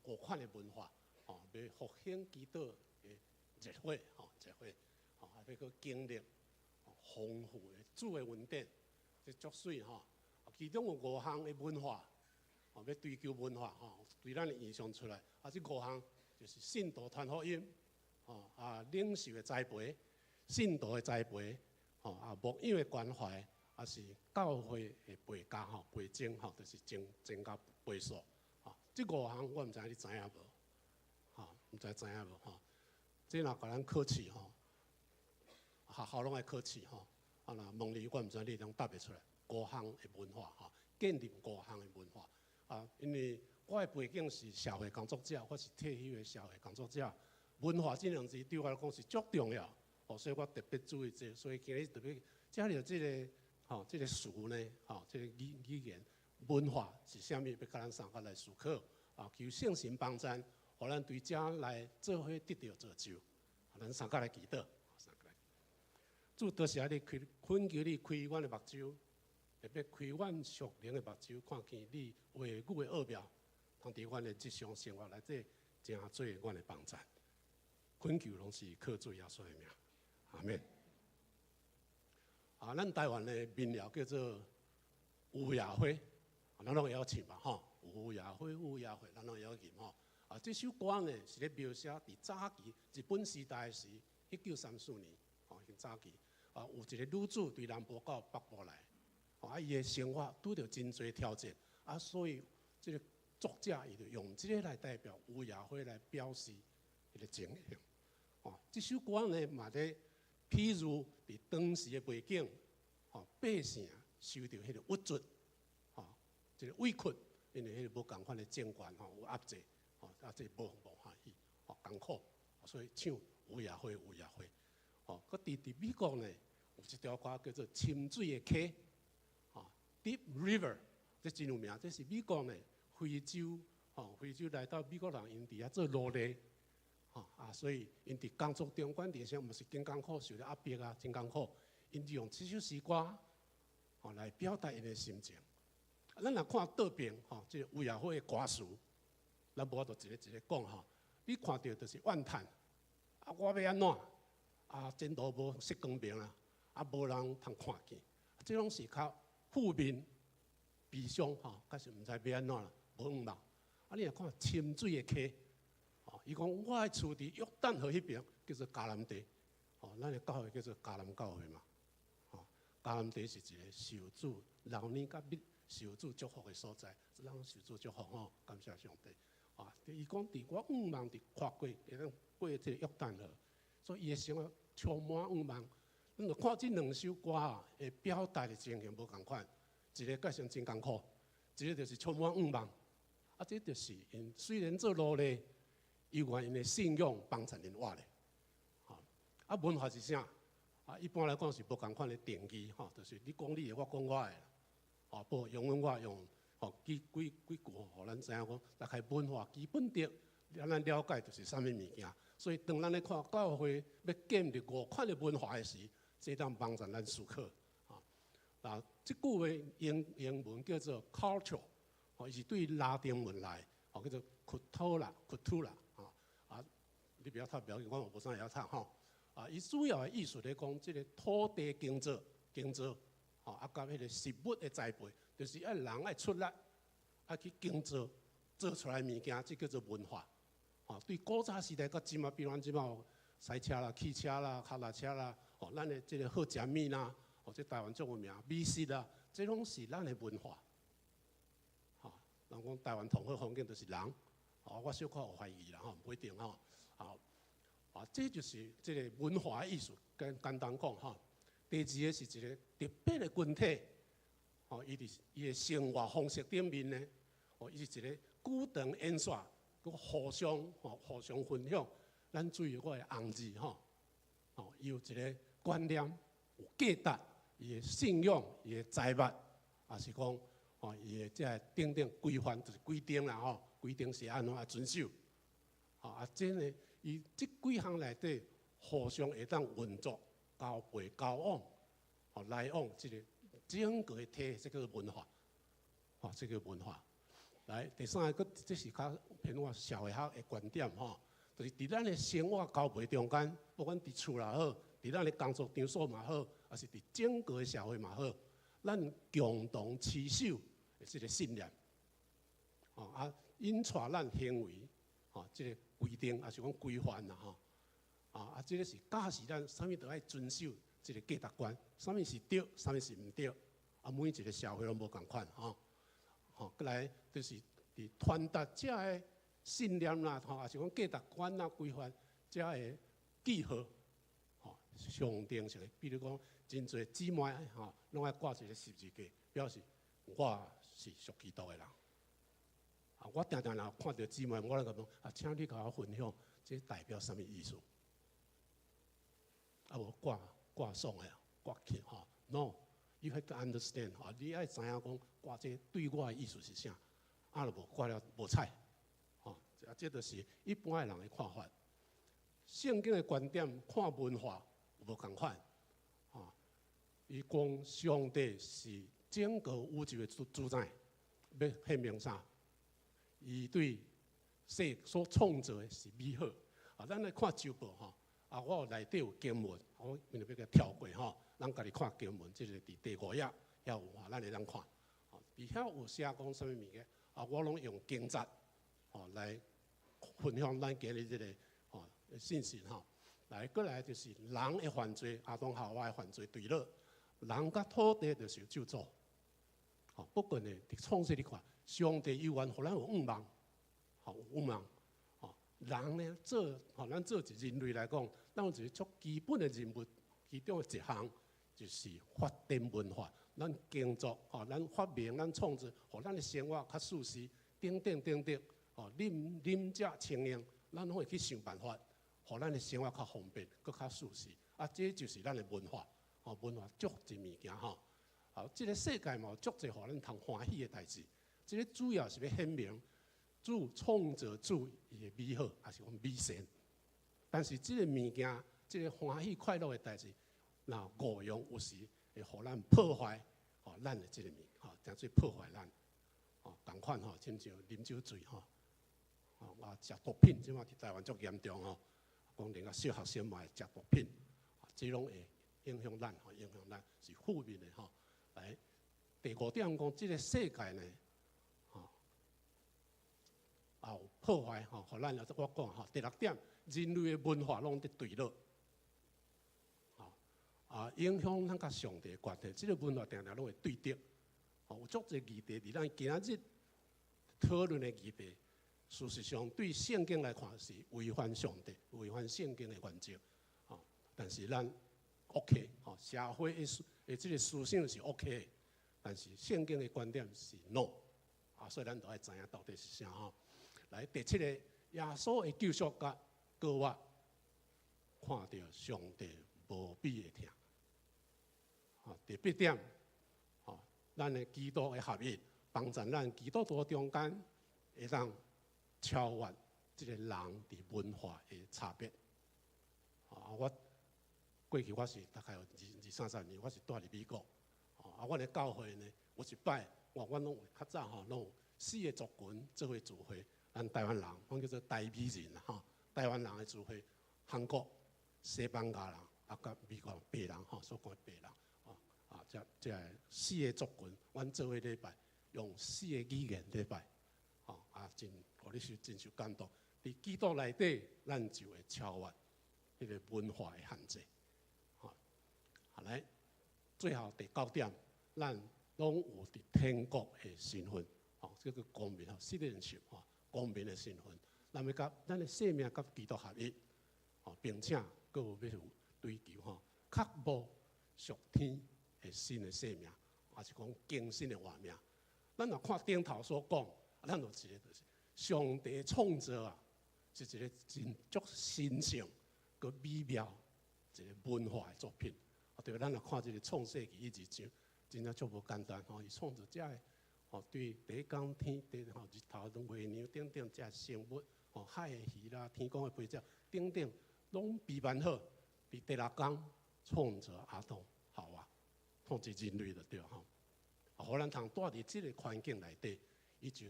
五款的文化，吼，欲復興祈禱的熱火，吼，熱火，吼，還欲閣經歷豐富的主的恩典，這足媠吼。其中有五項的文化。哦，欲追求文化吼，對咱的印象出來。啊，這五項就是信徒傳福音，吼啊，領袖的栽培，信徒的栽培，吼啊，牧養的關懷，啊是教會的倍加吼，倍增吼，就是增增加倍數。吼，這五項我毋知影你知影無？吼，毋知知影無？吼，這若共咱考試吼，學校攏愛考試吼。啊，若問你，我毋知你會當答會出來。五項的文化吼，建立五項的文化啊，因為我的背景是社會工作者，我是退休的社會工作者，文化這兩字對我來講是足重要，哦，所以我特別注意這個，所以今日特別遮著這個吼，這個詞呢，吼，這個語言文化是啥物，欲共咱相佮來思考，啊，求聖神幫贊，予咱對遮來做伙得著造就，咱相佮來祈禱，相佮來。主多謝你開，懇求你開阮的目睭，特別開阮屬靈的目睭，看見你話語的奧妙，通佇阮的日常生活內底，誠做阮的幫贊。懇求攏是靠主耶穌的名，阿們。啊，咱台灣的民謠叫做烏鴉花，咱攏會曉唱吧？吼，烏鴉花，烏鴉花，咱攏會曉吟吼。啊，這首歌呢是咧描寫佇早期日本時代時，1934年，吼，已經早期，啊，有一個女子對南部到北部來，啊，伊的生活拄著真濟挑戰，啊，所以這個作者伊就用這個來代表烏鴉花來表示彼個情形。哦，這首歌呢嘛咧，譬如佇當時的背景，吼，百姓受著彼個屈辱，吼，這個委屈，因為彼個無仝款的政權吼，有壓制，吼，啊，這無歡喜，吼，艱苦，所以唱烏鴉花，烏鴉花。吼，閣佇美國呢，有一條歌叫做《深水的溪》，吼，Deep River，這真有名，這是美國呢，非洲，吼，非洲來到美國人𪜶佇遐做奴隸。吼啊，所以𪜶佇工作中間佇啥毋是真艱苦，受著壓迫啊，真艱苦。𪜶就用這首詩歌，吼來表達𪜶的心情。咱若看倒邊吼，這個烏鴉花的歌詞，咱無法度一个一个講吼。你看著就是怨嘆，啊，我欲按怎？啊，前途無色光明啊，啊，無人通看見。這攏是較負面、悲傷吼，較是毋知欲按怎啦，無向望。啊，你若看深水的溪。伊講我的厝佇約旦河彼邊，叫做迦南地。吼，咱的教會叫做迦南教會嘛。吼，迦南地是一個受主流奶佮蜜、受主祝福的所在，咱受主祝福吼，感謝上帝。啊，伊講佇我向望佇跨過，會當過這個約旦河，所以伊的生活充滿向望。咱就看這兩首歌啊，會表達的情形無仝款，一個較上真艱苦，一個就是充滿向望。啊，這就是𪜶雖然做奴隸。猶原𪜶的信仰幫助𪜶活咧，吼啊，文化是啥？啊，一般來講是無仝款的定義，吼，就是你講你的，我講我的，吼，不過用阮我用，吼幾幾幾句，予咱知影講，大概文化基本的，咱了解就是啥物物件。所以當咱咧看教會欲建立五款的文化的時，這當幫助咱思考，吼。啊，這句話英文叫做 culture，吼，伊是對拉丁文來，吼，叫做 cultura，cultura。你不要讀，不要緊，我無啥會曉讀吼。啊，伊主要的意思咧講，這個土地耕作、耕作，吼，啊，佮彼個食物的栽培，就是愛人愛出力，愛去耕作，做出來物件，這叫做文化。吼，對古早時代到這馬，比如講這馬有賽車啦、汽車啦、跤踏車啦，吼，咱的這個好食物啦，或者台灣足有名美食啦，這攏是咱的文化。吼，人講台灣上好風景就是人，吼，我小可有懷疑啦，吼，無一定吼。好，啊，這就是這個文化的意思，簡簡單講吼。第二个是一個特別的群體，吼，伊佇伊的生活方式頂面呢，吼，伊是一个久長延續，閣互相吼互相分享。咱注意我的紅字吼，吼，伊有一個觀念，有價值，伊的信仰，伊的財物，也是講，吼，伊的這個等等規範，就是規定啦吼，規定是按怎遵守。啊，真的，伊這幾項內底互相會當運作、交陪、交往，吼來往，這個整個的體，這個文化，吼，這個文化。來，第三个，這是較偏我社會學的觀點吼，就是佇咱的生活交陪中間，不管佇厝也好，佇咱的工作場所嘛好，抑是佇整個的社會嘛好，咱共同持守的這個信念，吼啊，引帶咱行為，吼，這個規定，抑是講規範啦，吼，啊，這個是教示咱啥物都愛遵守這個價值觀，啥物是對，啥物是毋對，啊，每一個社會攏無仝款，吼，吼，閣來就是佇傳達這个信念啦，吼，抑是講價值觀啦、規範，這个記號，吼，象徵性的，比如講，真濟姊妹吼，攏愛掛一個十字架，表示我是屬基督的人。啊，我定定若看著姊妹，我咧共問啊，請你共我分享，這代表啥物意思？啊，無掛掛爽的，掛起吼，No，you have to understand 吼，你愛知影講掛這對我的意思是啥？啊，若無掛了無彩，吼，啊，這就是一般的人的看法。聖經的觀點看文化有無仝款，吼，伊講上帝是整個宇宙的主宰，欲顯明啥？伊對世所創造的是美好。啊，咱來看周報吼，啊，我有內底有經文，我今日欲共跳過吼，咱家己看經文，這個佇第五頁遐有吼，咱會當看。佇遐有寫講啥物物件？啊，我攏用經節吼來分享咱今日這個吼信息吼。來，過來就是人的犯罪，亞當夏娃的犯罪墜落，人佮土地就受咒詛。吼，不過呢，佇創世你看，上帝猶原予咱有向望，吼有向望。吼，人呢做，吼咱做一人類來講，咱有一個足基本的任務，其中的一項就是發展文化。咱工作，吼，咱發明，咱創造，予咱的生活較舒適，等等等等，吼，啉啉食穿用，咱攏會去想辦法，予咱的生活較方便，閣較舒適。啊，這就是咱的文化，吼，文化足濟物件吼。好，這個世界嘛有足濟予咱通歡喜的代誌。這個主要是欲顯明主創造主伊的美好，抑是講美善。但是這個物件，這個歡喜快樂的代誌，若誤用有時會予咱破壞，吼，咱的這個物，吼，誠濟破壞咱，吼，仝款吼，親像啉酒醉吼，吼，啊，食毒品，這馬佇台灣足嚴重吼，講連個小學生嘛會食毒品，這攏會影響咱，吼，影響咱是負面的吼。來，第五點講，這個世界呢，吼，也有破壞吼，予咱我講吼。第六點，人類的文化攏佇墜落，吼，啊，影響咱佮上帝的關係。這個文化定定攏會對敵，吼，有足濟議題佇咱今仔日討論的議題，事實上對聖經來看是違反上帝、違反聖經的原則，吼。但是咱 OK，吼，社會的這個思想是 OK 的，但是聖經的觀點是 No，啊，所以咱都愛知影到底是啥吼。來，第七個，耶穌的救贖佮閣我看著上帝無比的疼。吼，第八點，吼，咱的基督的合一，幫助咱基督徒中間會當超越這個人佇文化的差別。啊，我過去我是大概有二三十年，我是蹛佇美國。啊，阮的教會呢，有一擺，我阮攏有較早吼，攏有四個族群做伙聚會。咱台灣人，阮叫做台美人吼，台灣人的聚會，韓國、西班牙人，啊，佮美國白人吼，所講的白人，吼，啊，這四個族群，阮做伙禮拜，用四個語言禮拜，吼，啊，真，予你受真受感動。佇基督內底，咱就會超越彼個文化的限制，吼。好來，最後第九點，咱攏有佇天國的身份，吼，這個公民吼，citizenship 吼，公民的身份，咱欲佮咱的生命佮基督合一，吼，並且閣有欲有追求吼，渴慕屬天的新的生命，抑是講更新的活命。咱若看頂頭所講，咱有一個就是上帝創造啊，是一個真足神聖、閣美妙一個文化的作品。啊，對，咱若看這個創世記一二章，真正足無簡單吼，伊創造這個吼，對第一工天地吼，日頭、月亮等等這生物，吼，海的魚啦、天空的飛鳥等等，攏備辦好。佇第六工創造亞當、夏娃，創造人類就對吼。啊，予咱通蹛佇這個環境內底，伊就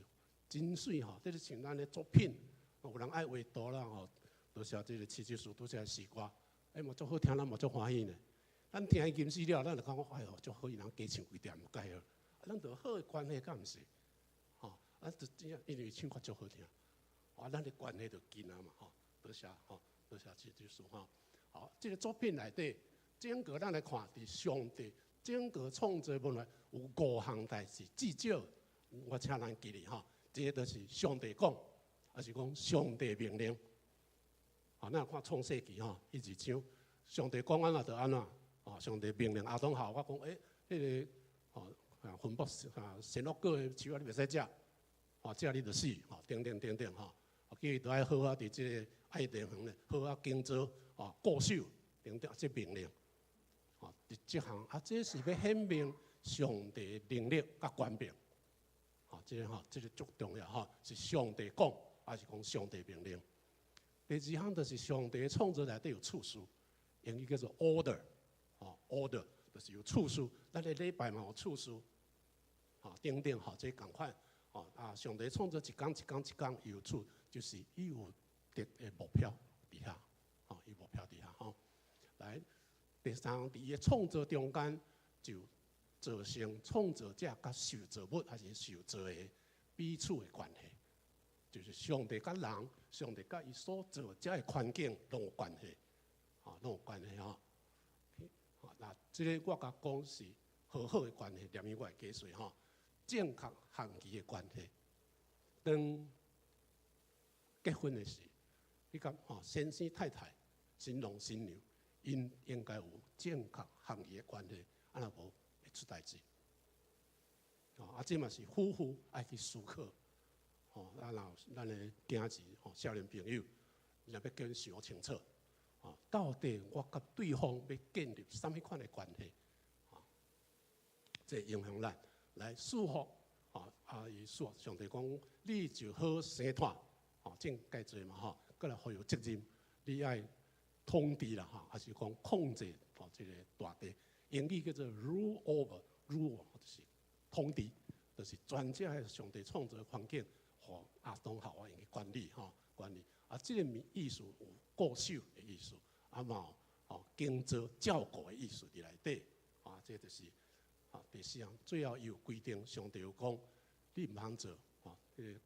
真媠吼。這個像咱的作品，有人愛畫圖啦吼，多謝這個七七師拄才詩歌，欸嘛足好聽，咱嘛足歡喜呢。咱聽伊吟詩了，咱就感覺哎喲，足好，伊人加唱幾點蓋好。咱就好的關係敢毋是？吼，啊，就這樣，因為唱歌足好聽，啊，咱的關係就近啊嘛，吼，多謝吼，多謝七七師吼。好，這個作品內底，整個咱來看，佇上帝整個創造文化有五項代誌，至少我請咱記得吼，這個就是上帝講，抑是講上帝命令。好，咱看創世記吼，一二章，上帝講按怎就按怎，哦，上帝命令亞當夏娃講，欸，彼個哦，啊，分別啊，善惡果的樹仔你袂使食，哦，食你就死，吼，等等等等吼，叫伊著愛好好佇這个愛甸園咧，好好耕作，哦，固守等等，這命令，哦，佇這項啊，這是欲顯明上帝能力佮權柄，吼，這个吼，這个足重要吼，是上帝講，抑是講上帝命令。第二項就是上帝創造內底有次序，英語叫做 order，吼，order 就是有次序，咱的禮拜嘛有次序，吼，等等吼，這仝款，吼啊，上帝創造一工一工一工有次，就是伊有特的目標佇遐，吼，伊目標佇遐吼。來，第三項，佇伊的創造中間就造成創造者佮受造物抑是受造的彼此的關係。就是上帝佮人，上帝佮伊所造這个環境攏有關係，吼，攏有關係吼。那這个我共講是和好的關係，連伊我會解釋吼，正確行義的關係。當結婚的時，你講吼，先生太太、新郎新娘，𪜶應該有正確行義的關係，啊若無會出代誌。啊，這嘛是夫婦愛去思考。吼，啊，若有咱的囝兒吼，少年朋友，若欲結婚想清楚，吼，到底我佮對方欲建立啥物款的關係？吼，這影響咱來祝福，吼，啊，伊說上帝講，你就好生湠，吼，種蓋濟嘛吼，閣來予有責任，你愛統治啦，吼，抑是講控制吼，這個大地，英語叫做 rule over，rule 就是統治，就是全這个上帝創造的環境。予亞當夏娃用去管理吼，管理啊，這个意思有固守的意思，啊嘛有吼耕作照顧的意思佇內底，啊，這就是啊第四項，最後伊有規定，上帝有講，你毋通做吼，彼個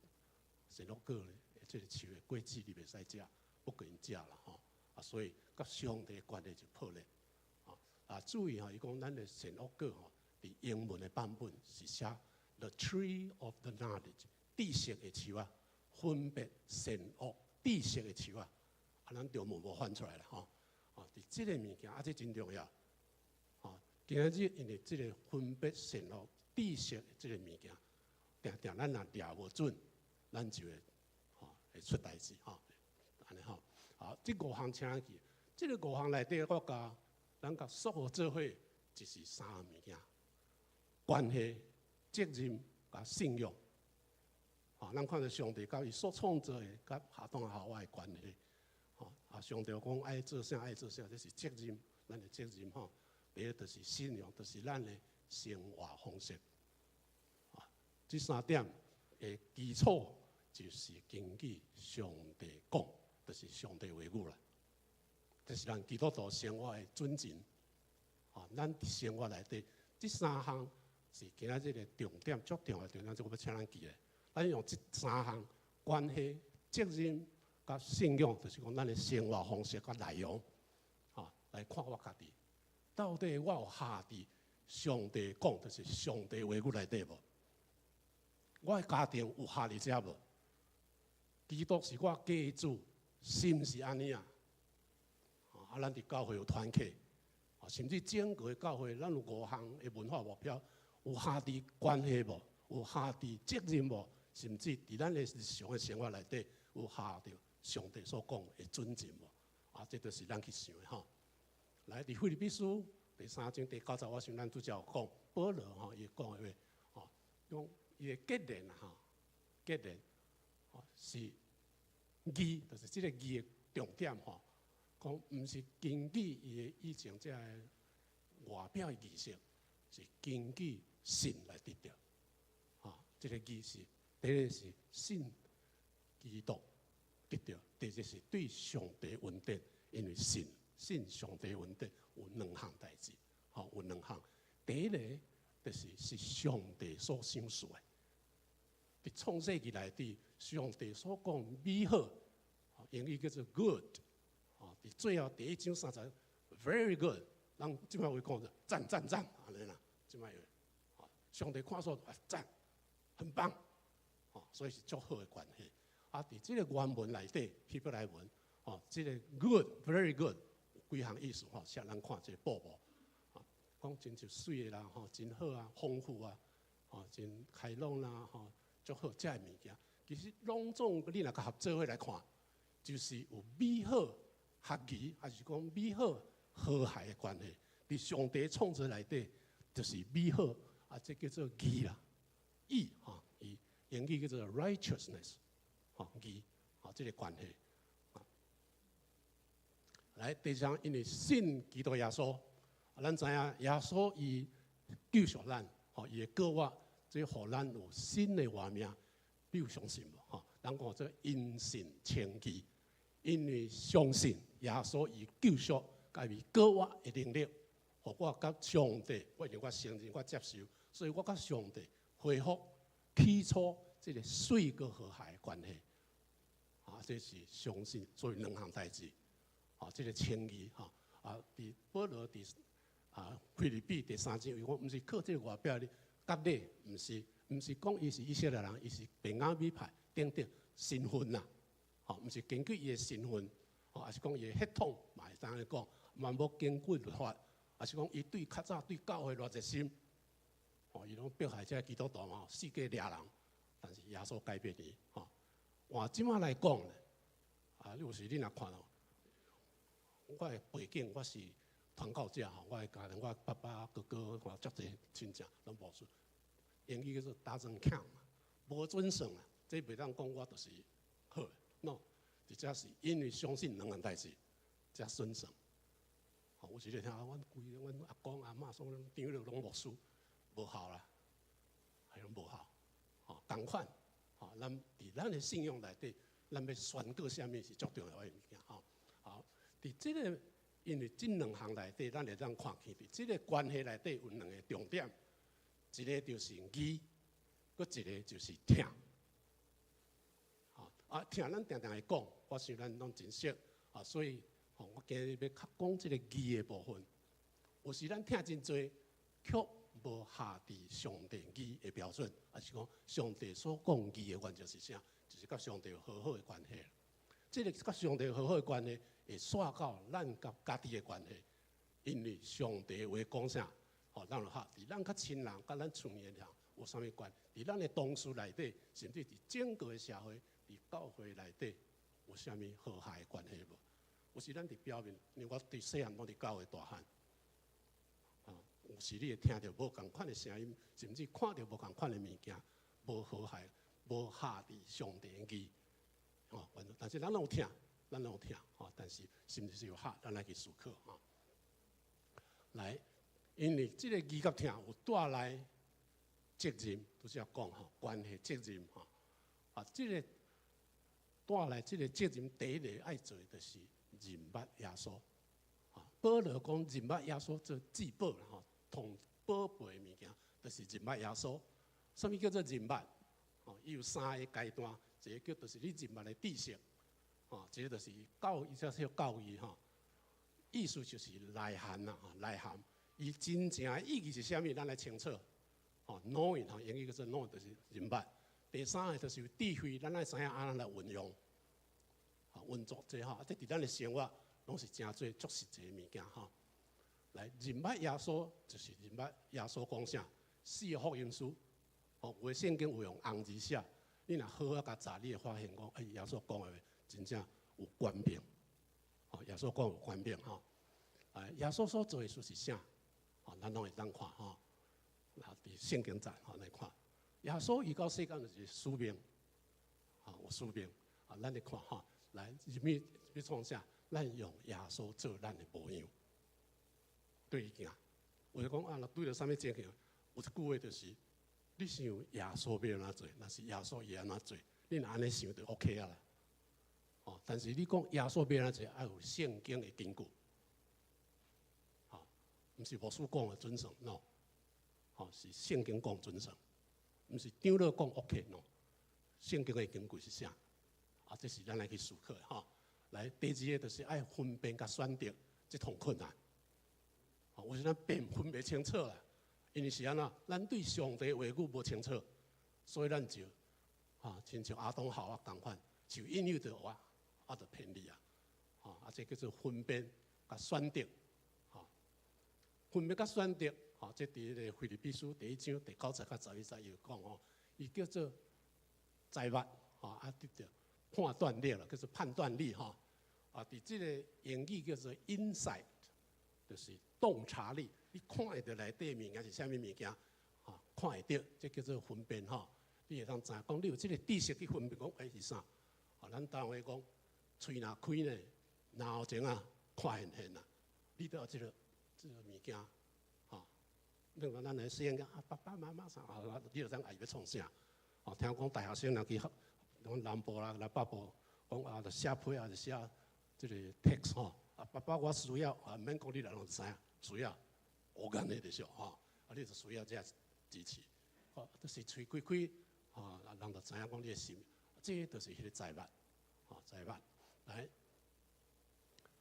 善惡果咧，這个樹的果子你袂使食，不給𪜶食啦吼，啊，所以佮上帝的關係就破裂，啊啊，注意吼，伊講咱的善惡果吼，佇英文的版本是寫 The tree of the knowledge。知識的樹仔，分別善惡知識的樹仔，啊，咱中文無翻出來啦吼。哦，佇這个物件，啊，這真重要。吼，今仔日因為這个分別善惡知識的這个物件，定定咱若掠無準，咱就會吼會出代誌吼。按呢吼，好，這五項請記，這个五項內底，我共咱共所有做伙，就是三項物件：關係、責任佮信仰。啊，咱看著上帝佮伊所創造的佮亞當夏娃的關係，吼啊，上帝講愛做啥愛做啥，這是責任，咱的責任吼。第一就是信仰，就是咱的生活方式。啊，這三點的基礎就是根據上帝講，就是上帝話語啦。這是咱基督徒生活的準繩。啊，咱佇生活內底，這三項是今仔日的重點，足重要的重點，這我欲請咱記的。咱用這三項關係、責任佮信仰，就是講咱的生活方式佮內容，吼，來看我家己，到底我有合佇上帝講，就是上帝話語內底無？我的家庭有合佇遮無？基督是我家主，是毋是按呢啊？啊，咱佇教會有團契，甚至整個教會，咱有五項的文化目標，有合佇關係無？有合佇責任無？甚至佇咱的日常的生活內底，有合著上帝所講的準繩無？啊，這就是咱去想的吼。來，佇腓立比書第三章第九節，我想咱拄才有講，保羅吼伊講的話，吼，講伊的結連吼，結連吼是義，就是這个義的重點吼。講毋是根據伊的以前這个外表的儀式，是根據信來得著。吼，這个義是第一个是信基督得著，第二是對上帝恩典，因為信信上帝恩典有兩項代誌，吼，有兩項。第一个就是是上帝所賞賜的，佇創世記內底，上帝所講美好，英語叫做 good。哦，佇最後第一章三節，very good，人這擺會講著讚讚讚，按呢啦，這擺會，上帝看說啊讚，很棒，哦，所以是足好的關係。啊，佇這个原文內底，希伯來文，哦，這个 good，very good，幾項意思吼，寫咱看這個布幕，啊，講真就媠的啦，吼，真好啊，豐富啊，吼，真開朗啦，吼，足好遮的物件。其實攏總你若合做伙來看，就是有美好合宜，抑是講美好和諧的關係。佇上帝創造內底，就是美好，啊，這叫做義啦，義吼，義英語叫做 righteousness，吼義，吼這個關係。來，第三，因為信基督耶穌，咱知影耶穌伊救贖咱，吼伊的復活，這予咱有新的活命，你有相信無？吼，咱講做因信稱義，因為相信耶穌伊救贖，佮伊復活的能力，予我佮上帝，我因為我承認我接受，所以我佮上帝恢復起初這個媠閣和諧的關係。啊，這是相信，所以兩項代誌。啊，這個稱義吼，啊，佇保羅佇啊腓立比第三章，伊講毋是靠這個外表的割禮，毋是，毋是講伊是以色列人，伊是便雅憫派等等身份啦，吼，毋是根據伊的身份，吼，抑是講伊的血統嘛會當按呢講，嘛無根據律法，抑是講伊對較早對教會偌熱心，吼，伊攏迫害這個基督徒吼，四界掠人，但是耶穌改變伊，吼。換這馬來講咧，啊，有時你若看哦。我的背景我是傳教者吼，我的家庭我爸爸、哥哥、我足濟親戚攏牧師，英語叫做 doesn't count 嘛，無準算啊。這袂當講我就是好的，no，直接是因為相信兩項代誌，才準算。吼，有時你聽啊，阮規阮阿公阿嬤說長老攏牧師，無效啦，係攏無效。吼，仝款，吼，咱佇咱的信仰內底，咱欲宣告啥物是足重要的物件吼。好，佇這個因為這兩項內底，咱會當看見佇這個關係內底有兩個重點，一個就是義，閣一個就是疼。吼啊，疼咱定定會講，我想咱攏真熟啊，所以吼，我今日欲較講這個義的部分。有時咱疼真濟，卻無合佇上帝義的標準，抑是講上帝所講義的原則是啥？就是佮上帝有和好的關係。這個佮上帝和好的關係，會紲到咱佮家己的關係。因為上帝話講啥，吼，咱就合。佇咱較親人、佮咱厝邊的人有啥物關？佇咱的同事內底，甚至佇整個的社會、佇教會內底，有啥物和諧的關係無？有時咱佇表面，因為我對細漢攏佇教會大漢，啊，有時你會聽著無仝款的聲音，甚至看著無仝款的物件，無和諧，無合佇上帝的義，吼，但是咱攏有疼，咱攏有疼，吼，但是是毋是有合，咱來去思考，吼。來，因為這個義佮疼有帶來責任，拄才講吼，關係責任吼，啊，這個帶來這個責任，第一个愛做的就是認捌耶穌。啊，保羅講認捌耶穌做至寶啦吼，同寶貝的物件，就是認捌耶穌。啥物叫做認捌？吼，伊有三個階段，一個叫就是你認捌的知識，吼，一個就是教，伊這叫教義吼，意思就是內涵啦，吼，內涵。伊真正的意義是啥物？咱來清楚。吼，knowing 吼，英語叫做 know，就是認捌。第三個就是有智慧，咱愛知影按怎來運用，吼，運作這吼，這佇咱的生活攏是誠濟足實際的物件吼。來認捌耶穌，就是認捌耶穌講啥？四個福音書，吼，有的聖經有用紅字寫，你若好好共查，你會發現講，哎，耶穌講的真正有權柄，吼，耶穌講有權柄吼。啊，耶穌所做的事是啥？吼，咱攏會當看吼。啊，佇聖經站吼來看，耶穌伊到世間就是使命，吼，有使命。啊，咱來看吼，來入去欲創啥？咱用耶穌做咱的模樣，對伊行。有人講啊，若對著啥物情形？有一句話就是，你想耶穌欲按怎做，若是耶穌會按怎做，你若按呢想就 OK 啊啦。哦，但是你講耶穌欲按怎做，愛有聖經的根據。吼，毋是牧師講的準算，no。吼，是聖經講準算，毋是長老講 OK，no。聖經的根據是啥？啊，這是咱來去思考的吼。來，第二個就是愛分辨佮選擇，這通困難。吼，有時咱辨分袂清楚啦，因為是按怎？咱對上帝話語無清楚，所以咱就，吼，親像亞當夏娃仝款，受引誘著我，啊，就偏離啊。吼，啊，這叫做分辨佮選擇，吼，分別佮選擇，吼，這佇彼個腓立比書第一章第九節佮十一節有講吼，伊叫做知捌，吼，啊，得著判斷力啦，叫做判斷力吼，啊，佇這個英語叫做 insight，就是洞察力，你看會著內底物件是啥物物件，吼，看會著，這叫做分辨吼。你會當知影講，你有這個知識去分辨講，欸是啥？啊，咱台灣話講，喙若開呢，腦前啊看現現啊，你都有這個物件，吼。另外，咱來細漢啊，爸爸媽媽啥啊，你就知影伊欲創啥？哦，聽講大學生若去講南部啦、來北部，講啊，就寫批啊，就寫這個 text 吼。啊，爸爸我需要啊，毋免講你來攏知影，需要，我按呢就是吼，啊，你就需要這支持，哦，就是喙開開，吼，人就知影講你的心，這就是彼個知捌，吼，知捌。來，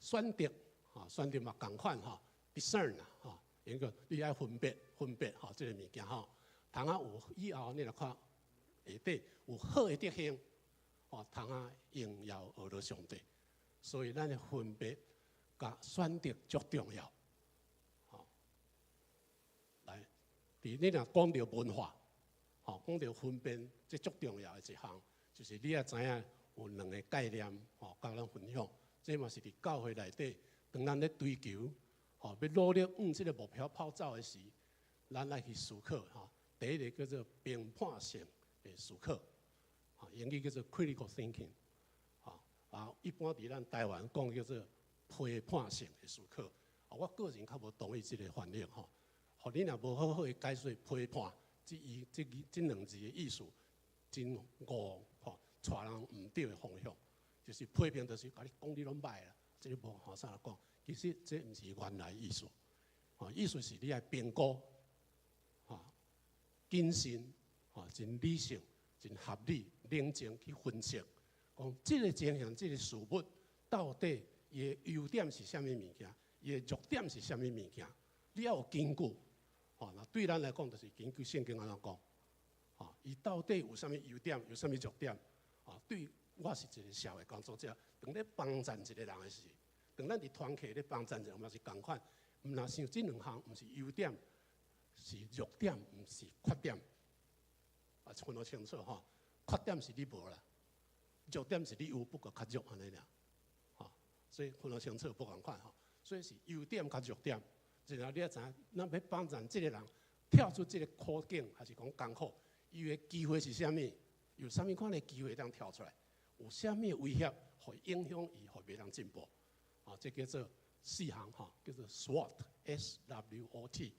選擇，吼，選擇嘛仝款吼，discern 啊，吼，一個你愛分別分別吼，這個物件吼，通啊有以後你來看下底有好的德行，吼，通啊榮耀呵咾上帝，所以咱的分別佮選擇足重要，吼。來，佇你若講著文化，吼，講著分辨，這足重要的一項，就是你愛知影有兩個概念，吼，佮咱分享。這嘛是佇教會內底，當咱咧追求，吼，欲努力向這個目標跑走的時，咱愛去思考，吼。第一個叫做評判性的思考，吼，英語叫做 critical thinking，吼，啊，一般佇咱台灣講叫做批判性的思考。啊，我個人較無同意這個翻譯，吼。予你若無好好的解說批判，這伊這這兩字的意思，真誤吼，帶人毋對的方向。就是批評，就是共你講你攏歹啦，這個無好啥來講。其實這毋是原來意思，吼，意思是你愛評估，吼，謹慎，吼，真理性、真合理、冷靜去分析，講這個情形、這個事物到底伊的優點是啥物物件，伊的弱點是啥物物件，你要有根據。吼，那對咱來講，就是根據聖經按怎講，吼，伊到底有啥物優點，有啥物弱點？啊，對我是一個社會工作者，當咧幫贊一個人的時，當咱佇團契咧幫贊一個人嘛是仝款，毋若想這兩項，毋是優點，是弱點，毋是缺點。啊，分得清楚吼，缺點是你無啦，弱點是你有，不過較弱按呢爾，吼，所以分得清楚無仝款吼，所以是優點佮弱點。然後你愛知影，咱欲幫贊這個人跳出這個苦境，還是講艱苦，伊的機會是啥物？有啥物款的機會當跳出來？有啥物威脅會影響伊，予袂當進步？啊，這叫做四項吼，叫做 SWOT，S W O T，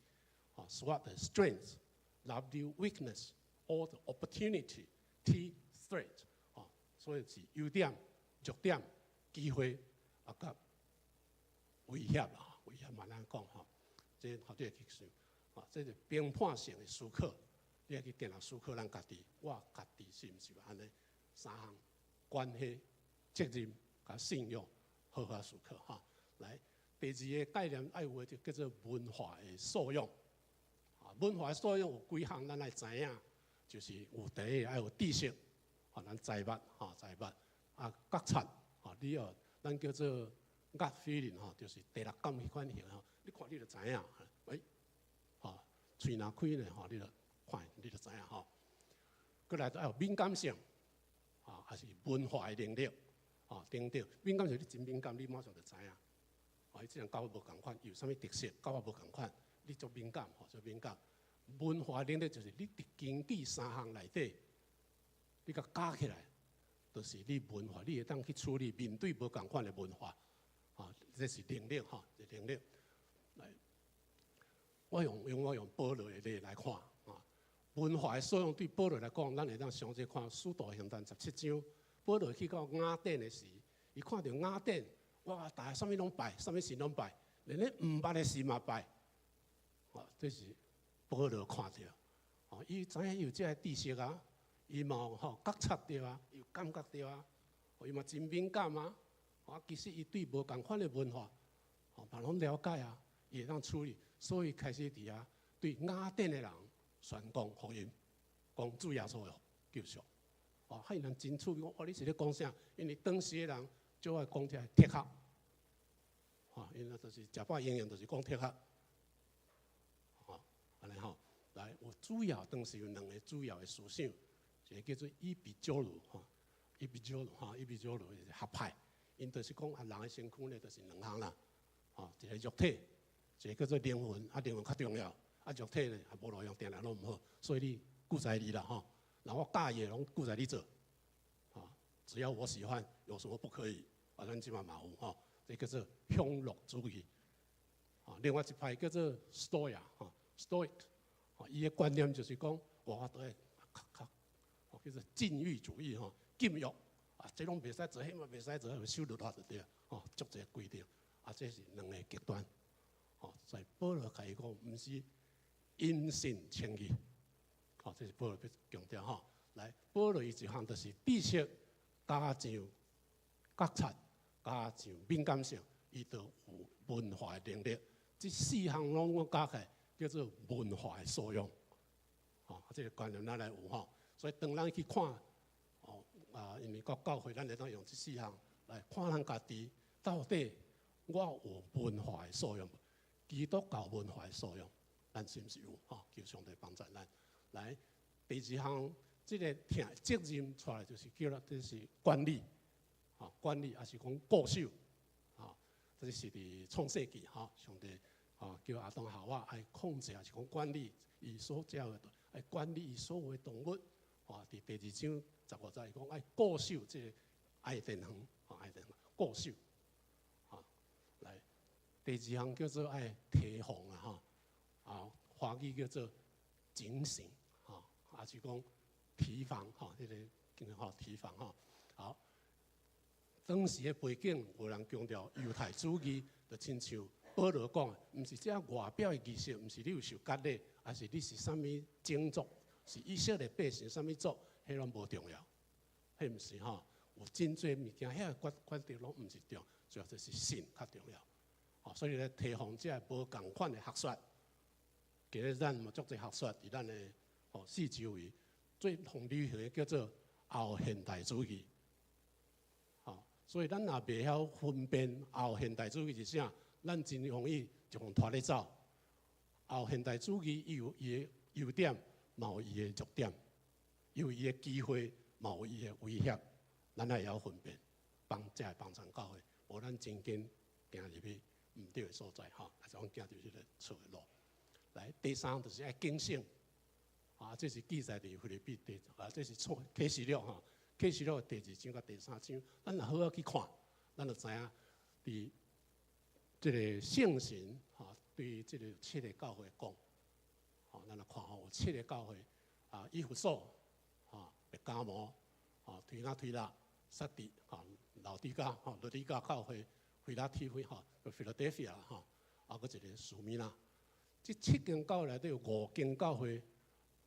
啊，SWOT strength，W weakness，O 的 opportunity，T threat，啊，所以是優點、弱點、機會啊，佮威脅啦，威脅嘛咱講吼。這學者去想，啊，這是評判性的思考，你愛去定定思考咱家己，我家己是毋是按呢？三項關係、責任佮信用，好好思考哈。來，第二個概念愛有的就叫做文化的素養。啊，文化的素養有幾項，咱愛知影，就是有第一個愛有知識，啊，咱知捌，吼，知捌，啊，覺察，吼，你要咱叫做 gut feeling 吼，就是第六感彼款型吼。你看你就知影，欸，吼，喙若開咧吼，你就看，你就知影吼。閣來就愛有敏感性，啊，還是文化的能力，啊，等等。敏感性你真敏感，你馬上就知影。啊，伊這人佮我無仝款，有啥物特色，佮我無仝款，你足敏感，吼，足敏感。文化能力就是你佇根據三項內底，你共加起來，就是你文化，你會當去處理面對無仝款的文化，啊，這是能力吼，是能力。來，我用保羅的例來看啊，文化的素養對保羅來講，咱會當詳細看《使徒行傳》17章。保羅去到雅典的時，伊看著雅典，哇，大家啥物攏拜，啥物神攏拜，連咧毋捌的神嘛拜，啊，這是保羅看著，哦，伊知影伊有這个知識啊，伊嘛有吼覺察著啊，有感覺著啊，伊嘛真敏感啊，啊，其實伊對無仝款的文化，吼，嘛攏了解啊。伊會當處理，所以開始佇遐對雅典的人宣講福音，講主耶穌的救贖。哦，彼人真趣味，講哦，你是咧講啥？因為當時的人就愛講這個哲學，吼，𪜶就是食飽營養，就是講哲學，吼，按呢吼，來，有主要當時有兩个主要的思想，一个叫做伊比鳩魯吼，伊比鳩魯吼，伊比鳩魯是學派，𪜶就是講啊，人的身軀咧就是兩項啦，吼，一个肉體，一个叫做靈魂，啊靈魂較重要，啊肉體咧也無路用，定定攏毋好，所以你顧在你啦吼，然後我佮意的攏顧在你做，吼，只要我喜歡，有什麼不可以？啊，咱這馬嘛有吼，這叫做享樂主義。啊，另外一派叫做 Stoic 吼，Stoic，伊的觀念就是講，我都會較較，叫做禁欲主義吼，禁欲，啊，這攏袂使做，彼嘛袂使做，守律法就對，吼，足濟規定，啊，這是兩个極端，吼，所以保羅共伊講，毋是因信稱義，吼，這是保羅欲強調吼。來，保羅伊一項就是知識加上覺察，加上敏感性，伊就有文化的能力。這四項攏加起來叫做文化的素養。吼，這个觀念咱來有吼。所以當咱去看，哦啊，因為各教會，咱會當用這四項來看咱家己到底我有文化的素養無？基督教文化的素養，咱是毋是有？吼，求上帝幫助咱。來，第二項，這个疼責任出來就是叫做這是管理，吼，管理抑是講顧守，吼，這是佇創世記吼，上帝吼叫亞當夏娃愛控制，抑是講管理伊所教的，愛管理伊所有的動物，吼，佇第二章十五節伊講愛顧守這个伊甸園，吼，伊甸園顧守，吼，來，第二項叫做愛提防啊，吼，啊，華語叫做警醒，吼，抑是講提防，吼，這個叫吼提防，吼，好。當時的背景，有人強調猶太主義，就親像保羅講，毋是這外表的儀式，毋是你有受割禮，抑是你是啥物種族，是以色列百姓啥物族，彼攏無重要，彼毋是吼，有真濟物件，遐個決決定攏毋是重要，主要就是信較重要。吼，所以咧提防這無仝款的學說，今日咱嘛足濟學說佇咱的吼四周圍，最紅流行的叫做後現代主義。所以咱若袂曉分辨後現代主義是啥，咱真容易就予拖咧走。後現代主義伊有伊的優點，嘛有伊的弱點，有伊的機會，嘛有伊的威脅。咱愛會曉分辨，幫才會幫助教會，無咱真緊行入去毋對的所在吼，抑是講行入彼个錯的路。來，第三就是愛警醒，啊，這是記載佇腓立比第啊，這是創啟示錄吼。啟示錄第二章佮第三章，咱若好好去看，咱就知影佇這个聖神吼，對這个七个教會講，吼，咱來看吼，有七个教會啊，以弗所、吼，別迦摩、吼，推雅推喇、撒狄、吼，老底嘉、吼，老底嘉教會、非拉鐵非、吼，Philadelphia 吼，啊，閣一个士每拿。這七間教會內底有五間教會，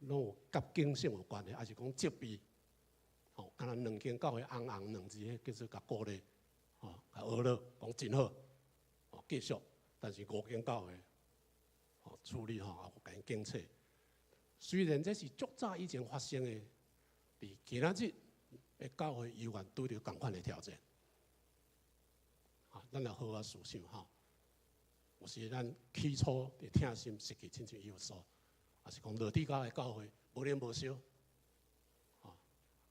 攏有佮警醒有關係，抑是講責備。吼，敢若兩間教會紅紅兩字，彼叫做共鼓勵，吼，共呵咾，講真好，吼，繼續。但是五間教會，吼，處理吼，也有共𪜶警醒。雖然這是足早以前發生的，佇今仔日的教會猶原拄著仝款的挑戰。啊，咱來好好思想吼。有時咱起初佇疼心失去，親像以弗所，抑是講老底嘉的教會無冷無燒。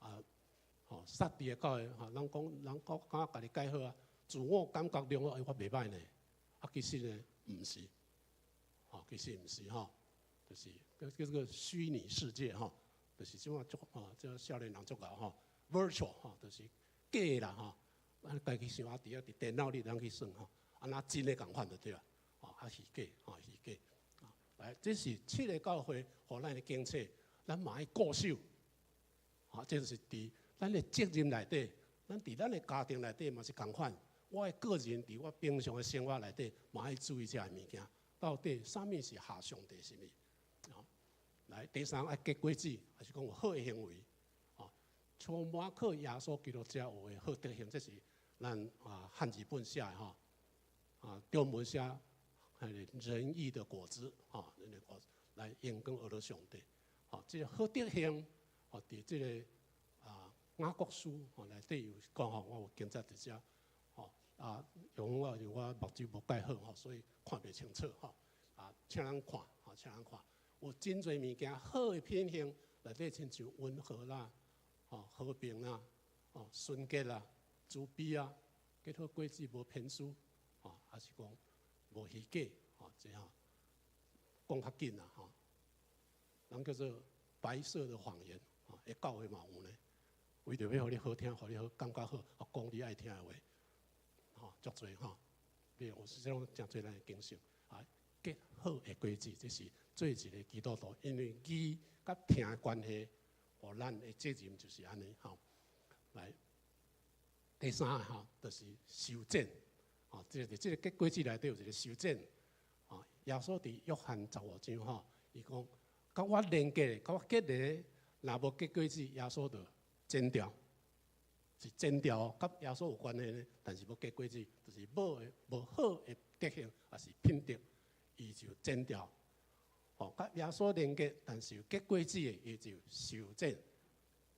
啊，吼，撒狄的教會，吼，人講人講感覺家己蓋好啊，自我感覺良好，欸，我袂䆀呢。啊，其實呢，毋是，吼，其實毋是吼，就是叫叫做虛擬世界吼，就是這馬足吼，這少年人足𠢕吼，virtual 吼，就是假啦吼，咱家己想啊，佇遐佇電腦裡通去耍吼，啊，若真的仝款就對啊，吼，啊虛假，吼虛假，啊，來，這是七个教會予咱的警醒，咱嘛愛固守。啊，這就是佇咱的責任內底，咱佇咱的家庭內底嘛是仝款。我的個人佇我平常的生活內底，嘛愛注意這个物件，到底啥物是合上帝心意？啊，來，第三愛結果子，抑是講有好的行為。啊，從馬可耶穌基督遮有的好德行，這是咱啊漢字本寫的吼。啊，中文寫彼个仁義的果子，吼，仁義的果子來榮光呵咾上帝。吼，這个好德行。吼，佇這个啊雅各書吼內底有講吼，我有記載佇遮，吼，啊，用我因為我目睭無蓋好吼，所以看袂清楚吼。啊，請咱看，吼，請咱看，有真濟物件好的品行，內底親像溫和啦，吼，和平啦，吼，純潔啦，慈悲啊，結好果子無偏私，吼，抑是講無虛假，吼，這吼講較緊啦，吼。人叫做白色的謊言，吼，會教會嘛有呢，為著欲予你好聽，予你好感覺好，啊，講你愛聽的話，吼，足濟吼，比如有這種誠濟咱的經常啊，結好的果子，這是做一个基督徒，因為義佮疼的關係，予咱的責任就是按呢吼。來，第三个吼，就是修剪，吼，這個這個結果子內底有一個修剪，吼，耶穌佇約翰15章吼，伊講。佮我連結的，佮我結連，若無結果子，耶穌就剪掉，是剪掉，佮耶穌有關係呢，但是無結果子，就是無的無好的德行，抑是品德，伊就剪掉。吼，佮耶穌連結，但是有結果子的，伊就修剪。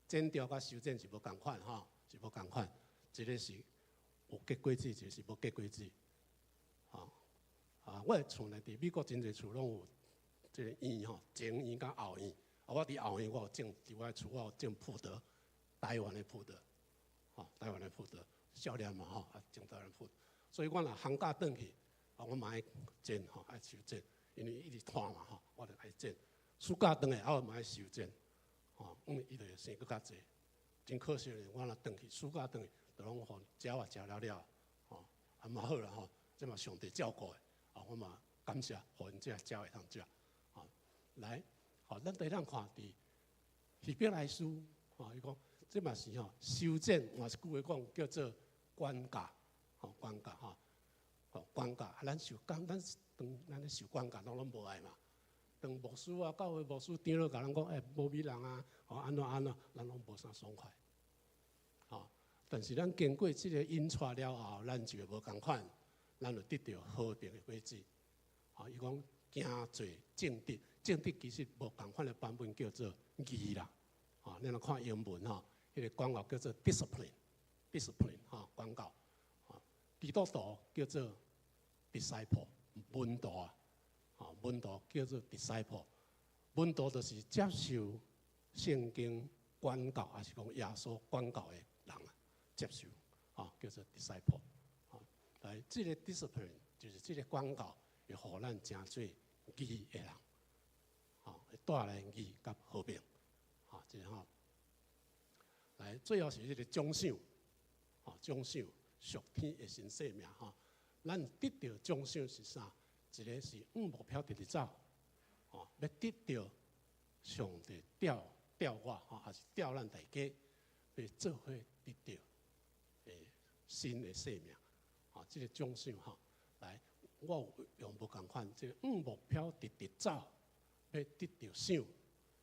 剪掉佮修剪是無仝款吼，是無仝款。一个是有結果子，一個是無結果子。吼，啊，我的厝內佇美國真濟厝攏有。這個院吼，前院佮後院，啊，我佇後院我有種，佇我的厝我有種葡萄，台灣的葡萄，吼，台灣的葡萄，少年嘛吼，啊，種台灣葡萄，所以我若放假轉去，啊，我嘛愛剪吼，愛修剪，因為一直拖嘛吼，我就愛剪。暑假轉來，啊，我嘛愛修剪，吼，因為伊就會生閣較濟。真可惜咧，我若轉去暑假轉去，就攏予鳥仔食了了，吼，啊嘛好啦吼，這嘛上帝照顧的，啊，我嘛感謝，予𪜶這鳥會通食。來，好，咱第咱看佇希伯來書，吼，伊講這嘛是吼修剪，換一句話講叫做管教，吼，管教吼，吼管教。啊，咱受管，咱當咱咧受管教，攏攏無愛嘛。當牧師啊，教會牧師長老共咱講，欸，無美人啊，吼，按怎按怎，咱攏無啥爽快。吼，但是咱經過這個引帶了後，咱就會無仝款，咱就得著和平的果子。吼，伊講行做正直。正直其實無仝款的版本叫做義啦，吼，你若看英文吼，彼個管教叫做 discipline，discipline 吼，管教，吼，基督徒叫做 disciple，門徒啊，吼，門徒叫做 disciple，門徒就是接受聖經管教，抑是講耶穌管教的人啊，接受，吼，叫做 disciple，吼，來，這個 discipline 就是這個管教，會予咱成做義的人。吼，會帶來義佮和平，吼，這個吼，來最後是這個獎賞，吼，獎賞屬天的新生命，吼，咱得著獎賞是啥？一個是向目標直直走，吼，欲得著上帝調調我，吼，抑是調咱大家，欲做伙得著的新的生命，吼，這個獎賞吼，來，我有用無仝款，這個向目標直直走。欲得著賞，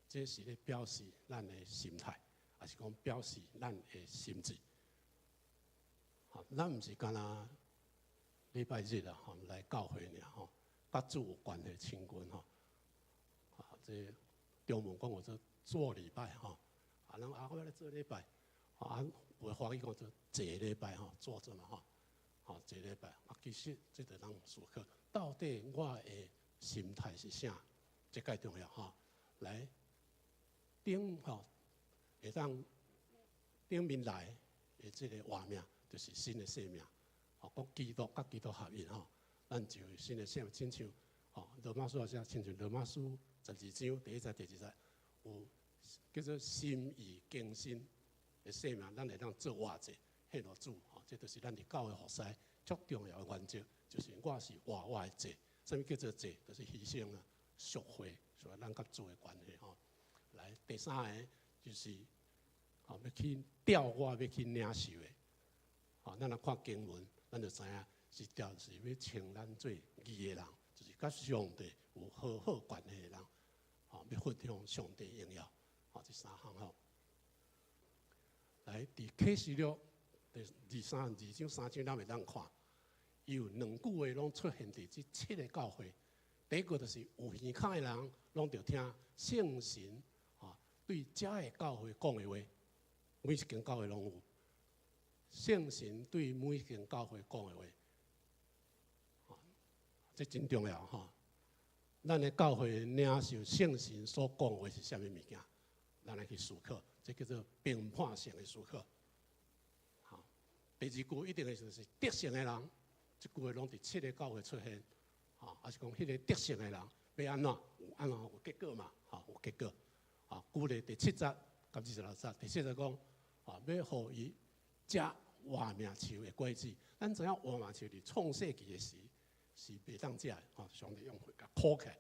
這是咧表示咱的心態，抑是講表示咱的心志。吼，咱毋是干焦禮拜日啊，吼來教會爾吼，佮主有關係親近吼。啊，這中文講叫做做禮拜吼，啊，咱啊，我來做禮拜，啊，有的華語講做坐禮拜吼，坐著嘛吼，吼坐禮拜。啊，其實這著咱思考，到底我的心態是啥？這較重要吼，來頂吼，會當頂面來的這個活命，就是新的生命。吼，講基督佮基督合一吼，咱就有新的生命，親像吼羅馬書也親像羅馬書12章第一節、第二節有叫做心意更新的生命，咱會當做活祭獻予主吼，這就是咱佇教會服侍足重要的原則，就是我是活活的祭。啥物叫做祭？就是犧牲啊。贖回，所以咱佮主的關係吼。來，第三个就是吼，欲去調我欲去領受的。吼，咱若看經文，咱就知影是調是欲稱咱做義的人，就是佮上帝有和好關係的人，吼，欲分享上帝榮耀。吼，這三項吼。來，佇啟示錄第二三二章三章，咱會當看，伊有兩句話攏出現佇這七个教會。第一個就是有耳孔的人，攏著聽聖神啊對遮个教會講的話，每一間教會攏有。聖神對每一間教會講的話，這真重要吼。咱的教會領受聖神所講的話是啥物物件？咱來去思考，這叫做評判性的思考。好，第二句一定會就是得勝的人，這句話攏佇七个教會出現。吼，抑是講彼个得勝的人欲按怎？有按怎有結果嘛？吼，有結果。啊，舉例第七節佮26節，第七節講，啊，欲予伊食活命樹的果子。咱知影活命樹佇創世記的時是袂當食的，吼，上帝用火共箍起來，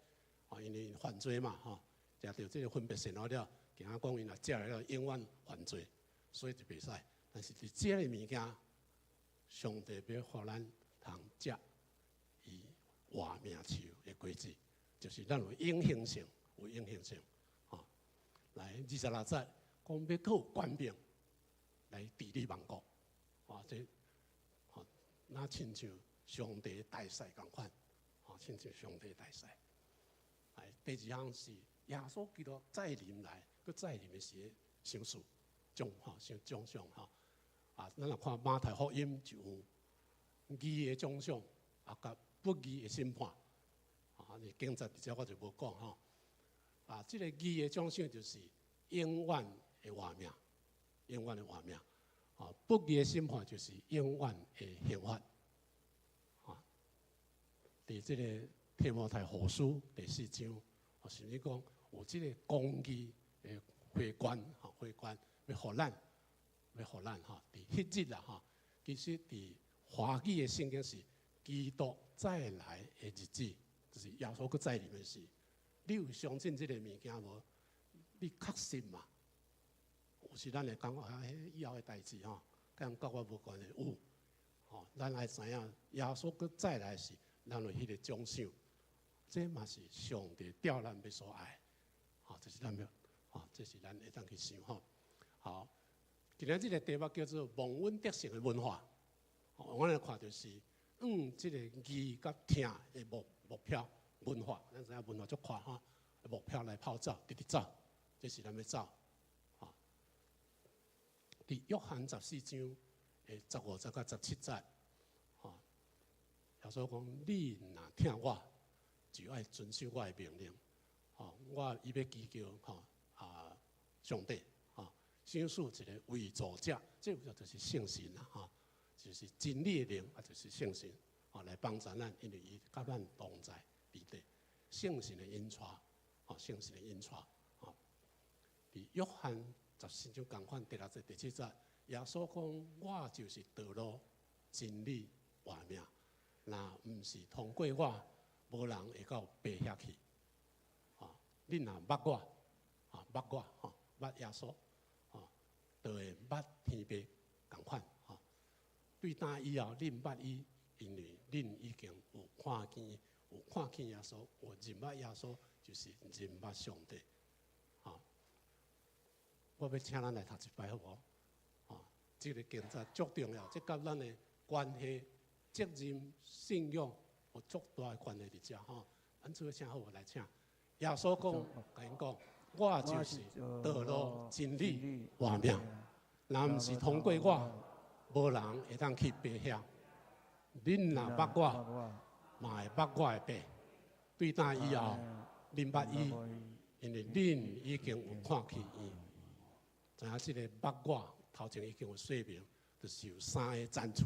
吼，因為犯罪嘛，吼，食著這个分別善惡了，驚講𪜶若食了永遠犯罪，所以就袂使。但是佇這个物件，上帝欲予咱通食伊活命樹的果子，就是咱有永恆性，有永恆性，吼。來26節，講欲閣有權柄來治理萬國，啊，這，吼，若親像上帝大使仝款，吼，親像上帝大使。來，第二項是耶穌基督再臨來，閣再臨的時，賞賜，獎吼，像獎賞吼。啊，咱若看馬太福音就有義的獎賞，啊，佮不義的審判。啊，你經節佇遮我就無講吼。啊，這个義的獎賞就是永遠的活命，永遠的活命。啊，不義的審判就是永遠的刑罰。啊，佇這个提摩太後書第四章，甚至講有這个公義的花冠，吼，花冠欲予咱，欲予咱吼，佇彼日啦吼，其實佇華語的聖經是基督再來的日子，就是耶穌閣再臨的時。你有相信這个物件無？你確信嘛？有時咱會感覺啊，彼以後的代誌吼，敢佮我無關係。有，吼，咱愛知影耶穌閣再來時，咱有彼个獎賞，這嘛是上帝調咱欲所愛，吼，這是咱欲，吼，這是咱會當去想吼。好，今仔這个題目叫做蒙恩得勝的文化。我來看就是，這个義佮疼的目標文化，咱知影文化足寬吼，目標來跑走，直直走，這是咱欲走。吼，佇約翰十四章的15節佮17節，吼，耶穌講：你若疼我，就愛遵守我的命令。吼，我伊欲祈求吼啊，上帝吼，賞賜一个為助者，這個就是聖神啦，吼，就是真理的靈，啊，就是聖神，吼，來幫助咱，因為伊佮咱同在佇底，聖神的引帶，吼，聖神的引帶，吼。佇約翰十四章仝款第六節、第七節，耶穌講：我就是道路、真理、活命，若毋是通過我，無人會到爸遐去。吼，恁若捌我，吼，捌我，吼，捌耶穌，吼，就會捌天父仝款，吼。對今以後，恁捌伊，因為恁已經有看見，有看見耶穌，有認捌耶穌，就是認捌上帝。吼，我欲請咱來讀一擺好無？吼，這个經節足重要，這佮咱的關係、責任、信仰有足大的關係佇遮吼。咱做伙請好無？來請。耶穌講，共𪜶講，我就是道路、真理、活命。若毋是通過我，無人會當去爸遐。恁若捌我，嘛會捌我的爸。對今以後，恁捌伊，因為恁已經有看見伊。知影這个捌我，頭前已經有說明，就是有三个層次：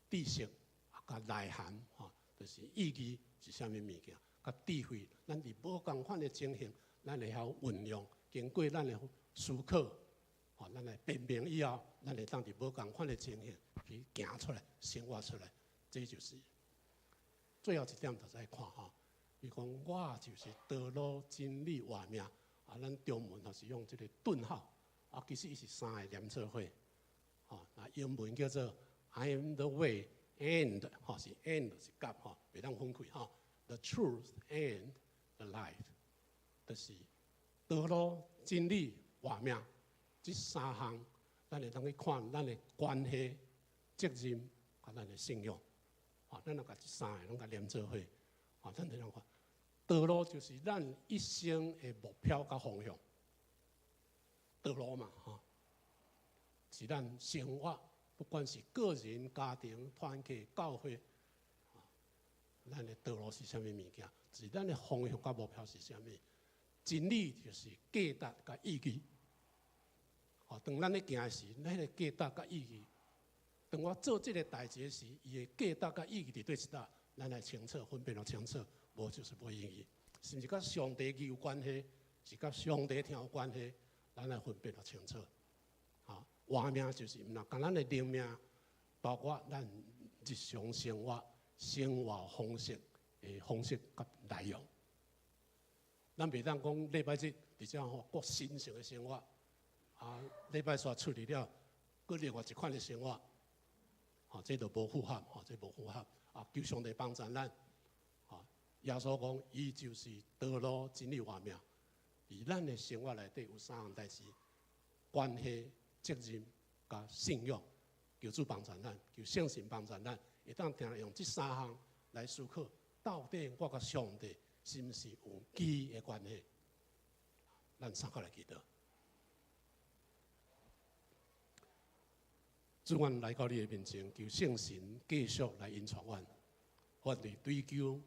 知識啊，佮內涵，吼，就是意義是啥物物件，佮智慧。咱佇無仝款的情形，咱會曉運用，經過咱的思考，吼，咱來辨明以後，咱會當佇無仝款的情形去行出來、生活出來。這就是最後一點，就愛看吼。伊講我就是道路、真理、活命。啊，咱中文就是用這个頓號。啊，其實伊是三个連做伙。吼，啊，英文叫做 I am the way and 吼是 and 是佮吼，袂當分開吼。The truth and the life，就是道路、真理、活命，這三項，咱會當去看咱的關係、責任佮咱的信仰。吼，咱若共這三个攏共連做伙，吼，咱就通看道路就是咱一生的目標佮方向。道路嘛，吼，是咱生活，不管是個人、家庭、團契、教會，咱的道路是啥物物件？是咱的方向佮目標是啥物？真理就是價值佮意義。哦，當咱咧行時，咱的價值佮意義。當我做這个代誌時，伊的價值佮意義佇佗一搭，咱來清楚分辨予清楚，無就是無意義。是毋是佮上帝有關係？是佮上帝聽有關係？咱來分辨予清楚。啊，活命就是毋若共咱的靈命，包括咱日常生活、生活方式的方式佮內容。咱袂當講禮拜日佇遮吼過神聖的生活，啊，禮拜煞出去了，閣另外一款的生活，吼，這就無符合，吼，這無符合。啊，求上帝幫助咱。啊，耶穌講，伊就是道路、真理、活命。佇咱的生活內底有三項代誌：關係、責任、佮信仰。求主幫助咱，求聖神幫助咱，會當定用這三項來思考，到底我佮上帝是毋是有機的關係？咱三個來祈禱。主，阮來到你的面前，求聖神繼續來引導阮，阮佇追求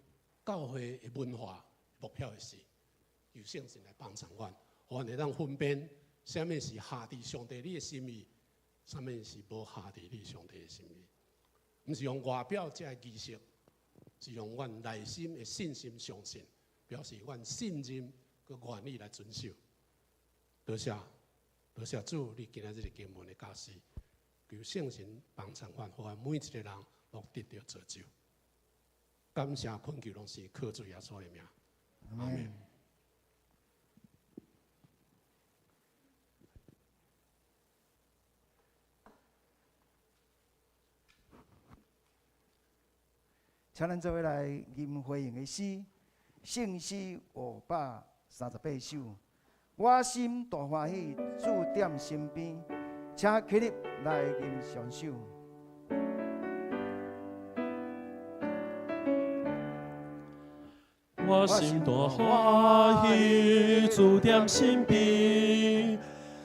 教會的文化目標的時，求聖神來幫助阮，予阮會當分辨啥物是合佇上帝你的心意，啥物是無合佇你上帝的心意。毋是用外表這个儀式，是用阮內心的信心相信，表示阮信任閣願意來遵守。多謝，多謝主，你今仔日這個經文的教示，求聖神幫助阮，予阮每一個人攏得著造就。感謝懇求，攏是靠主耶穌的名。阿門。請咱做伙來吟回應的詩，聖詩538首。我心大歡喜，主踮身邊，請起立來吟上首。我心大歡喜，主踮身邊，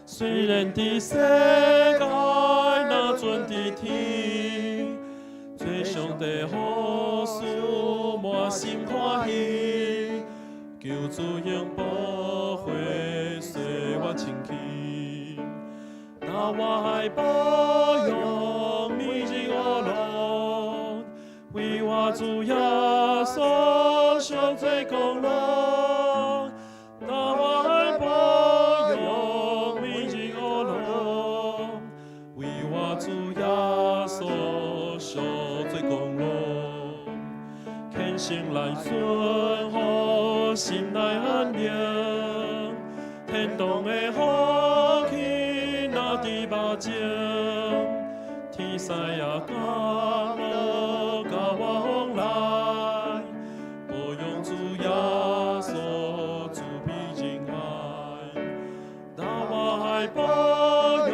雖然佇世界，若陣佇天，做上帝好事，滿心歡喜，求主用寶血洗我清氣，那我愛保養每日我樂，為我主耶穌受罪功勞，那我愛保養每日我樂，為我主耶穌受罪功勞，虔誠來順服，心內安寧，天堂的福氣若佇目前，天使也降落佮我往來，保養主耶穌主美仁愛，那我愛保養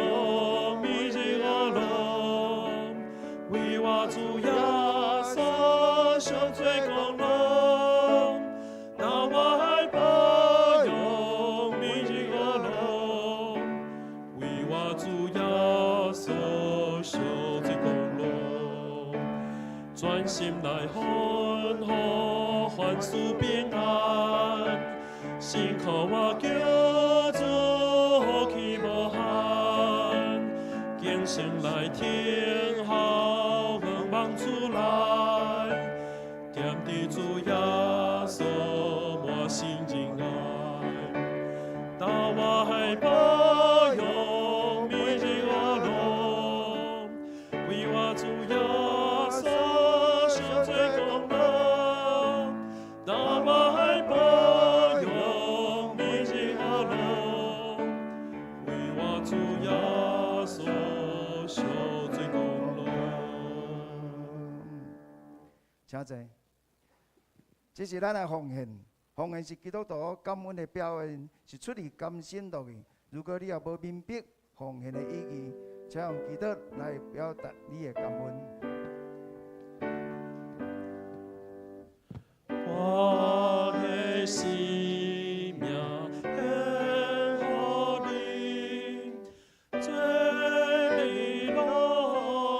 每日我樂，為我主耶穌受罪功勞，那我愛保養每日我樂，為我主耶穌受罪功勞，專心來歡呼，凡事平安，信靠我救主福氣無限，虔誠來聽候，向望主來，踮佇主耶穌滿心仁愛，那我愛保養每日我樂，為我主耶穌受罪功勞，那我愛保養每日我樂，為我主耶穌受罪功勞。請坐。這是咱的奉獻，奉獻是基督徒感恩的表現，是出自甘心樂意。如果你也無明白奉獻的意義，請用祈禱來表達你的感恩。我的生命獻予你，做你樂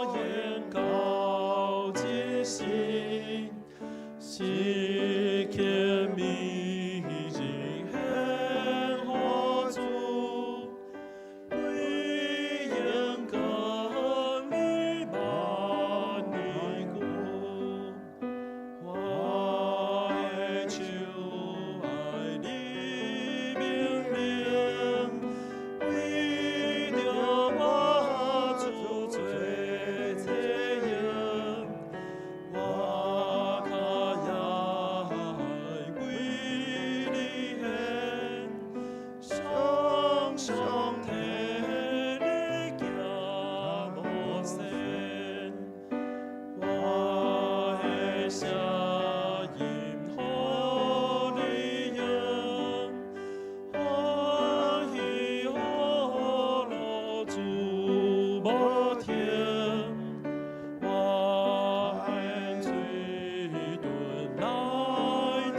無停。我的喙唇來振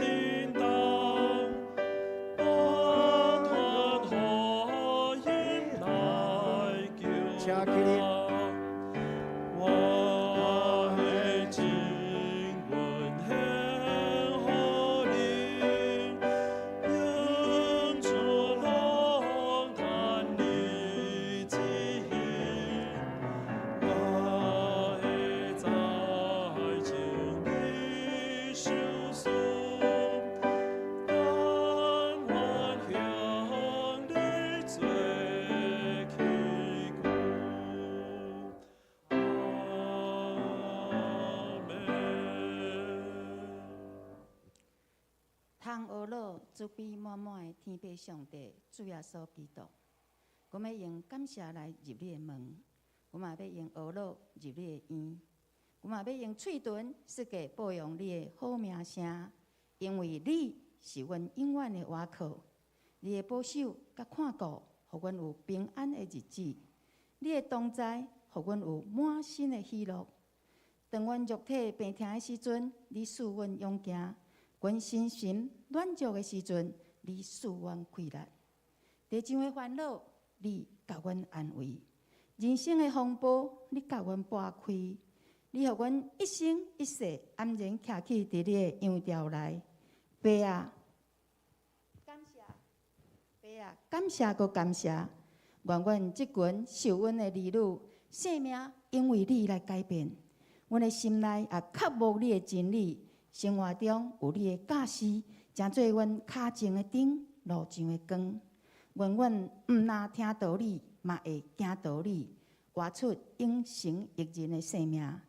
動，不斷呼應來求請起立。我的經文獻予你，用出龍壇你旨意，我的災情你受訴，甘願向你做祈求。阿門。通呵咾慈悲滿滿的天父上帝，主耶穌基督，阮欲用感謝來入你的門，阮嘛欲用呵咾入你的院，阮嘛欲用喙唇世界報揚你的好名聲，因為你是阮永遠的倚靠，你的保守佮看顧，予阮有平安的日子；你的同在，予阮有滿心的喜樂。當阮肉體病疼的時陣，你賜阮勇健；阮身心軟弱的時陣，你賜阮氣力。地上的煩惱，你共阮安慰；人生的風暴，你共阮撥開。你予阮一生一世安然徛起佇你的羊牢內。爸啊，感謝，爸啊，感謝閣感謝。願阮這群受阮的兒女生命因為你來改變。阮的心內也渴慕你的真理，生活中有你的教示，成做阮跤前的燈，路上的光。願阮毋但聽道理，嘛會行道理，活出永成益人的生命。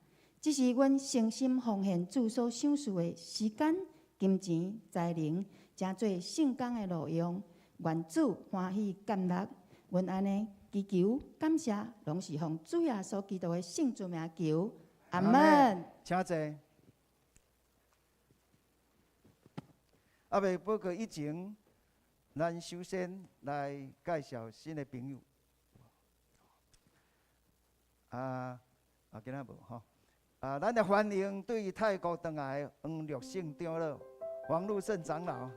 這是阮誠心奉獻主所賞賜的時間、金錢、才能，成做聖工的路用。願主歡喜接納。阮按呢祈求感謝，攏是奉主耶穌基督的聖尊名求。阿門。請坐。猶未報告以前，咱首先來介紹新的朋友。啊啊，今仔無吼。啊，咱來歡迎對泰國轉來的黃玉勝長老、黃祿勝長老。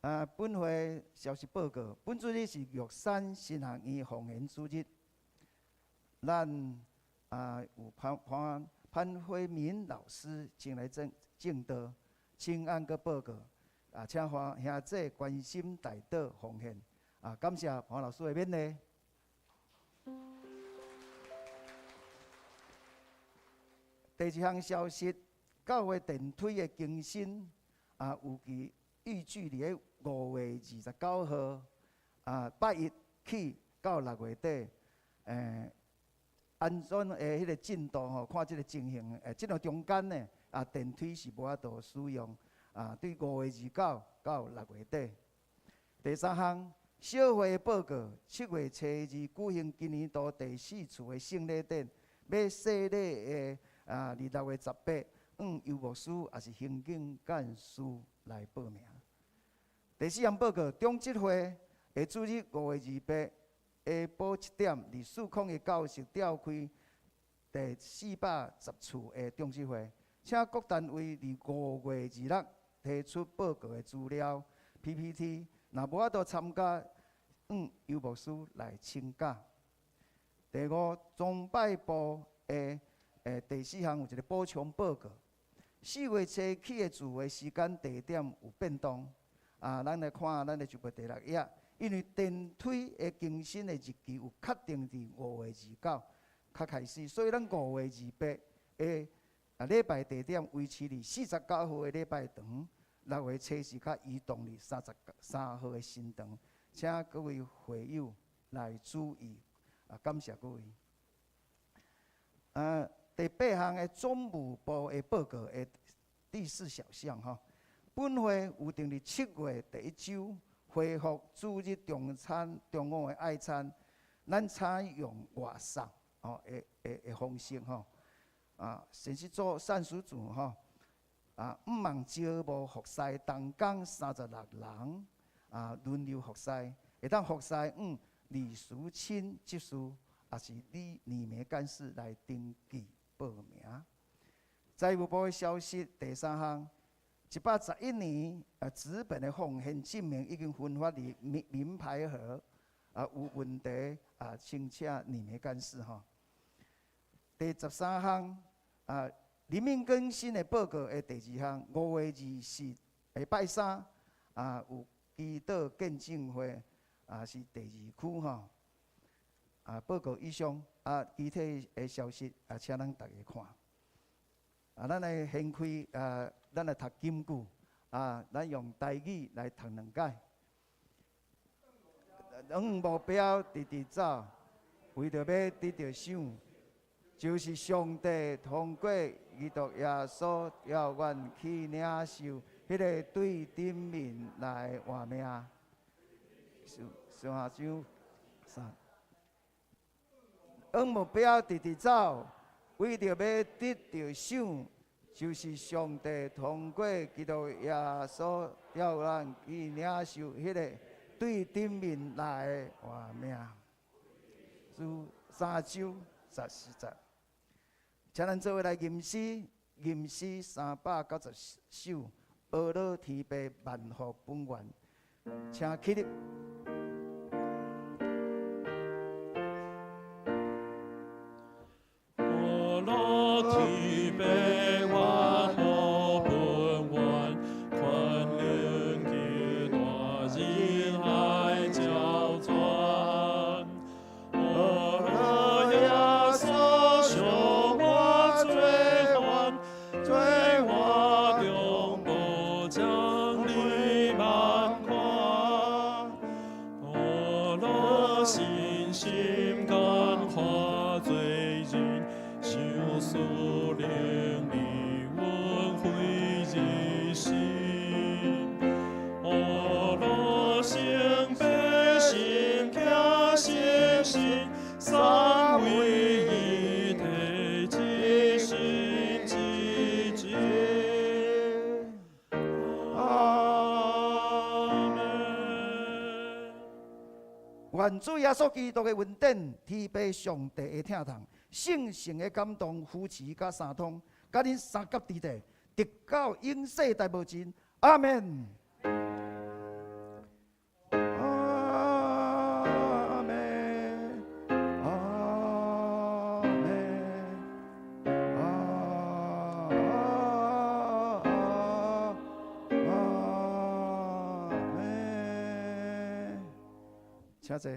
啊，本會消息報告，本主日是玉山神學院奉獻主日。咱啊有潘潘潘輝明老師前來證證道，請按閣報告。啊，請歡兄弟關心代禱奉獻。啊，感謝黃老師的勉勵。第二項消息，教會電梯的更新啊，有期預計佇咧5月29號啊，拜一起到6月底，安裝的彼个進度吼，看這个情形，這段中間呢，啊，電梯是無法度使用，啊，對5月29到6月底。第三項，小會報告，7月初二舉行今年度第四次的聖禮典，欲洗禮的啊，佇6月18，向游牧師抑是行政幹事來報名。第四項報告，中執會的主日5月28下晡7點，佇401教室召開第410次的中執會，請各單位佇5月26提出報告的資料 PPT，若無法度參加，向游牧師來請假。第五，崇拜部的第四項有一個補充報告，4月初起的聚會時間地點有變動。啊，咱來看咱的就報第六頁，因為電梯的更新的日期有確定佇5月29較開始，所以咱5月28的啊禮拜地點維持佇49號的禮拜堂，6月初四較移動佇33號的新堂，請各位會友來注意，啊，感謝各位。啊，第八項的總務部的報告的第四小項吼。本會有定佇7月第一週恢復主日中餐、中午的愛餐，咱採用外送吼的方式吼。啊，膳食組、膳食組吼，啊，毋茫招募服侍同工36人，啊，輪流服侍，會當服侍向李淑清執事，抑是李李梅幹事來登記報名。財務部的消息第三項，111年啊，紙本的奉獻證明已經分發佇名名牌盒，啊，有問題啊，請請李梅幹事吼。第13項啊，靈命更新的報告的第二項，5月20禮拜三啊，有祈禱見證會啊，是第二區吼。啊，報告以上啊，具體的消息啊，請咱逐家看。啊，咱來掀開啊，咱來讀金句啊，咱用台語來讀兩擺。阮目標直直走，為著欲得著賞，就是上帝通過基督耶穌叫阮去領受彼个對頂面來的活命。三章三。阮目標直直走，為著欲得著賞，就是上帝通過基督耶穌叫咱去領受彼个對頂面來的活命。書三章14節，請咱做伙來吟詩，吟詩390首，阿樂天父萬福本願，請起立。阿樂天父萬福本願，寬憐基大仁愛交傳。阿樂耶穌贖我罪患，罪我中無將你萬款。阿樂信心感化罪人，想思靈裡恩惠日新。阿樂聖父聖子聖神，三位一體，一神一智。阿門。願主耶穌基督的恩典，天父上帝的疼痛，聖神的感動、扶持佮相通，佮恁相佮佇底，直到永世代無盡。阿門。阿門。阿門。阿阿阿門。請坐。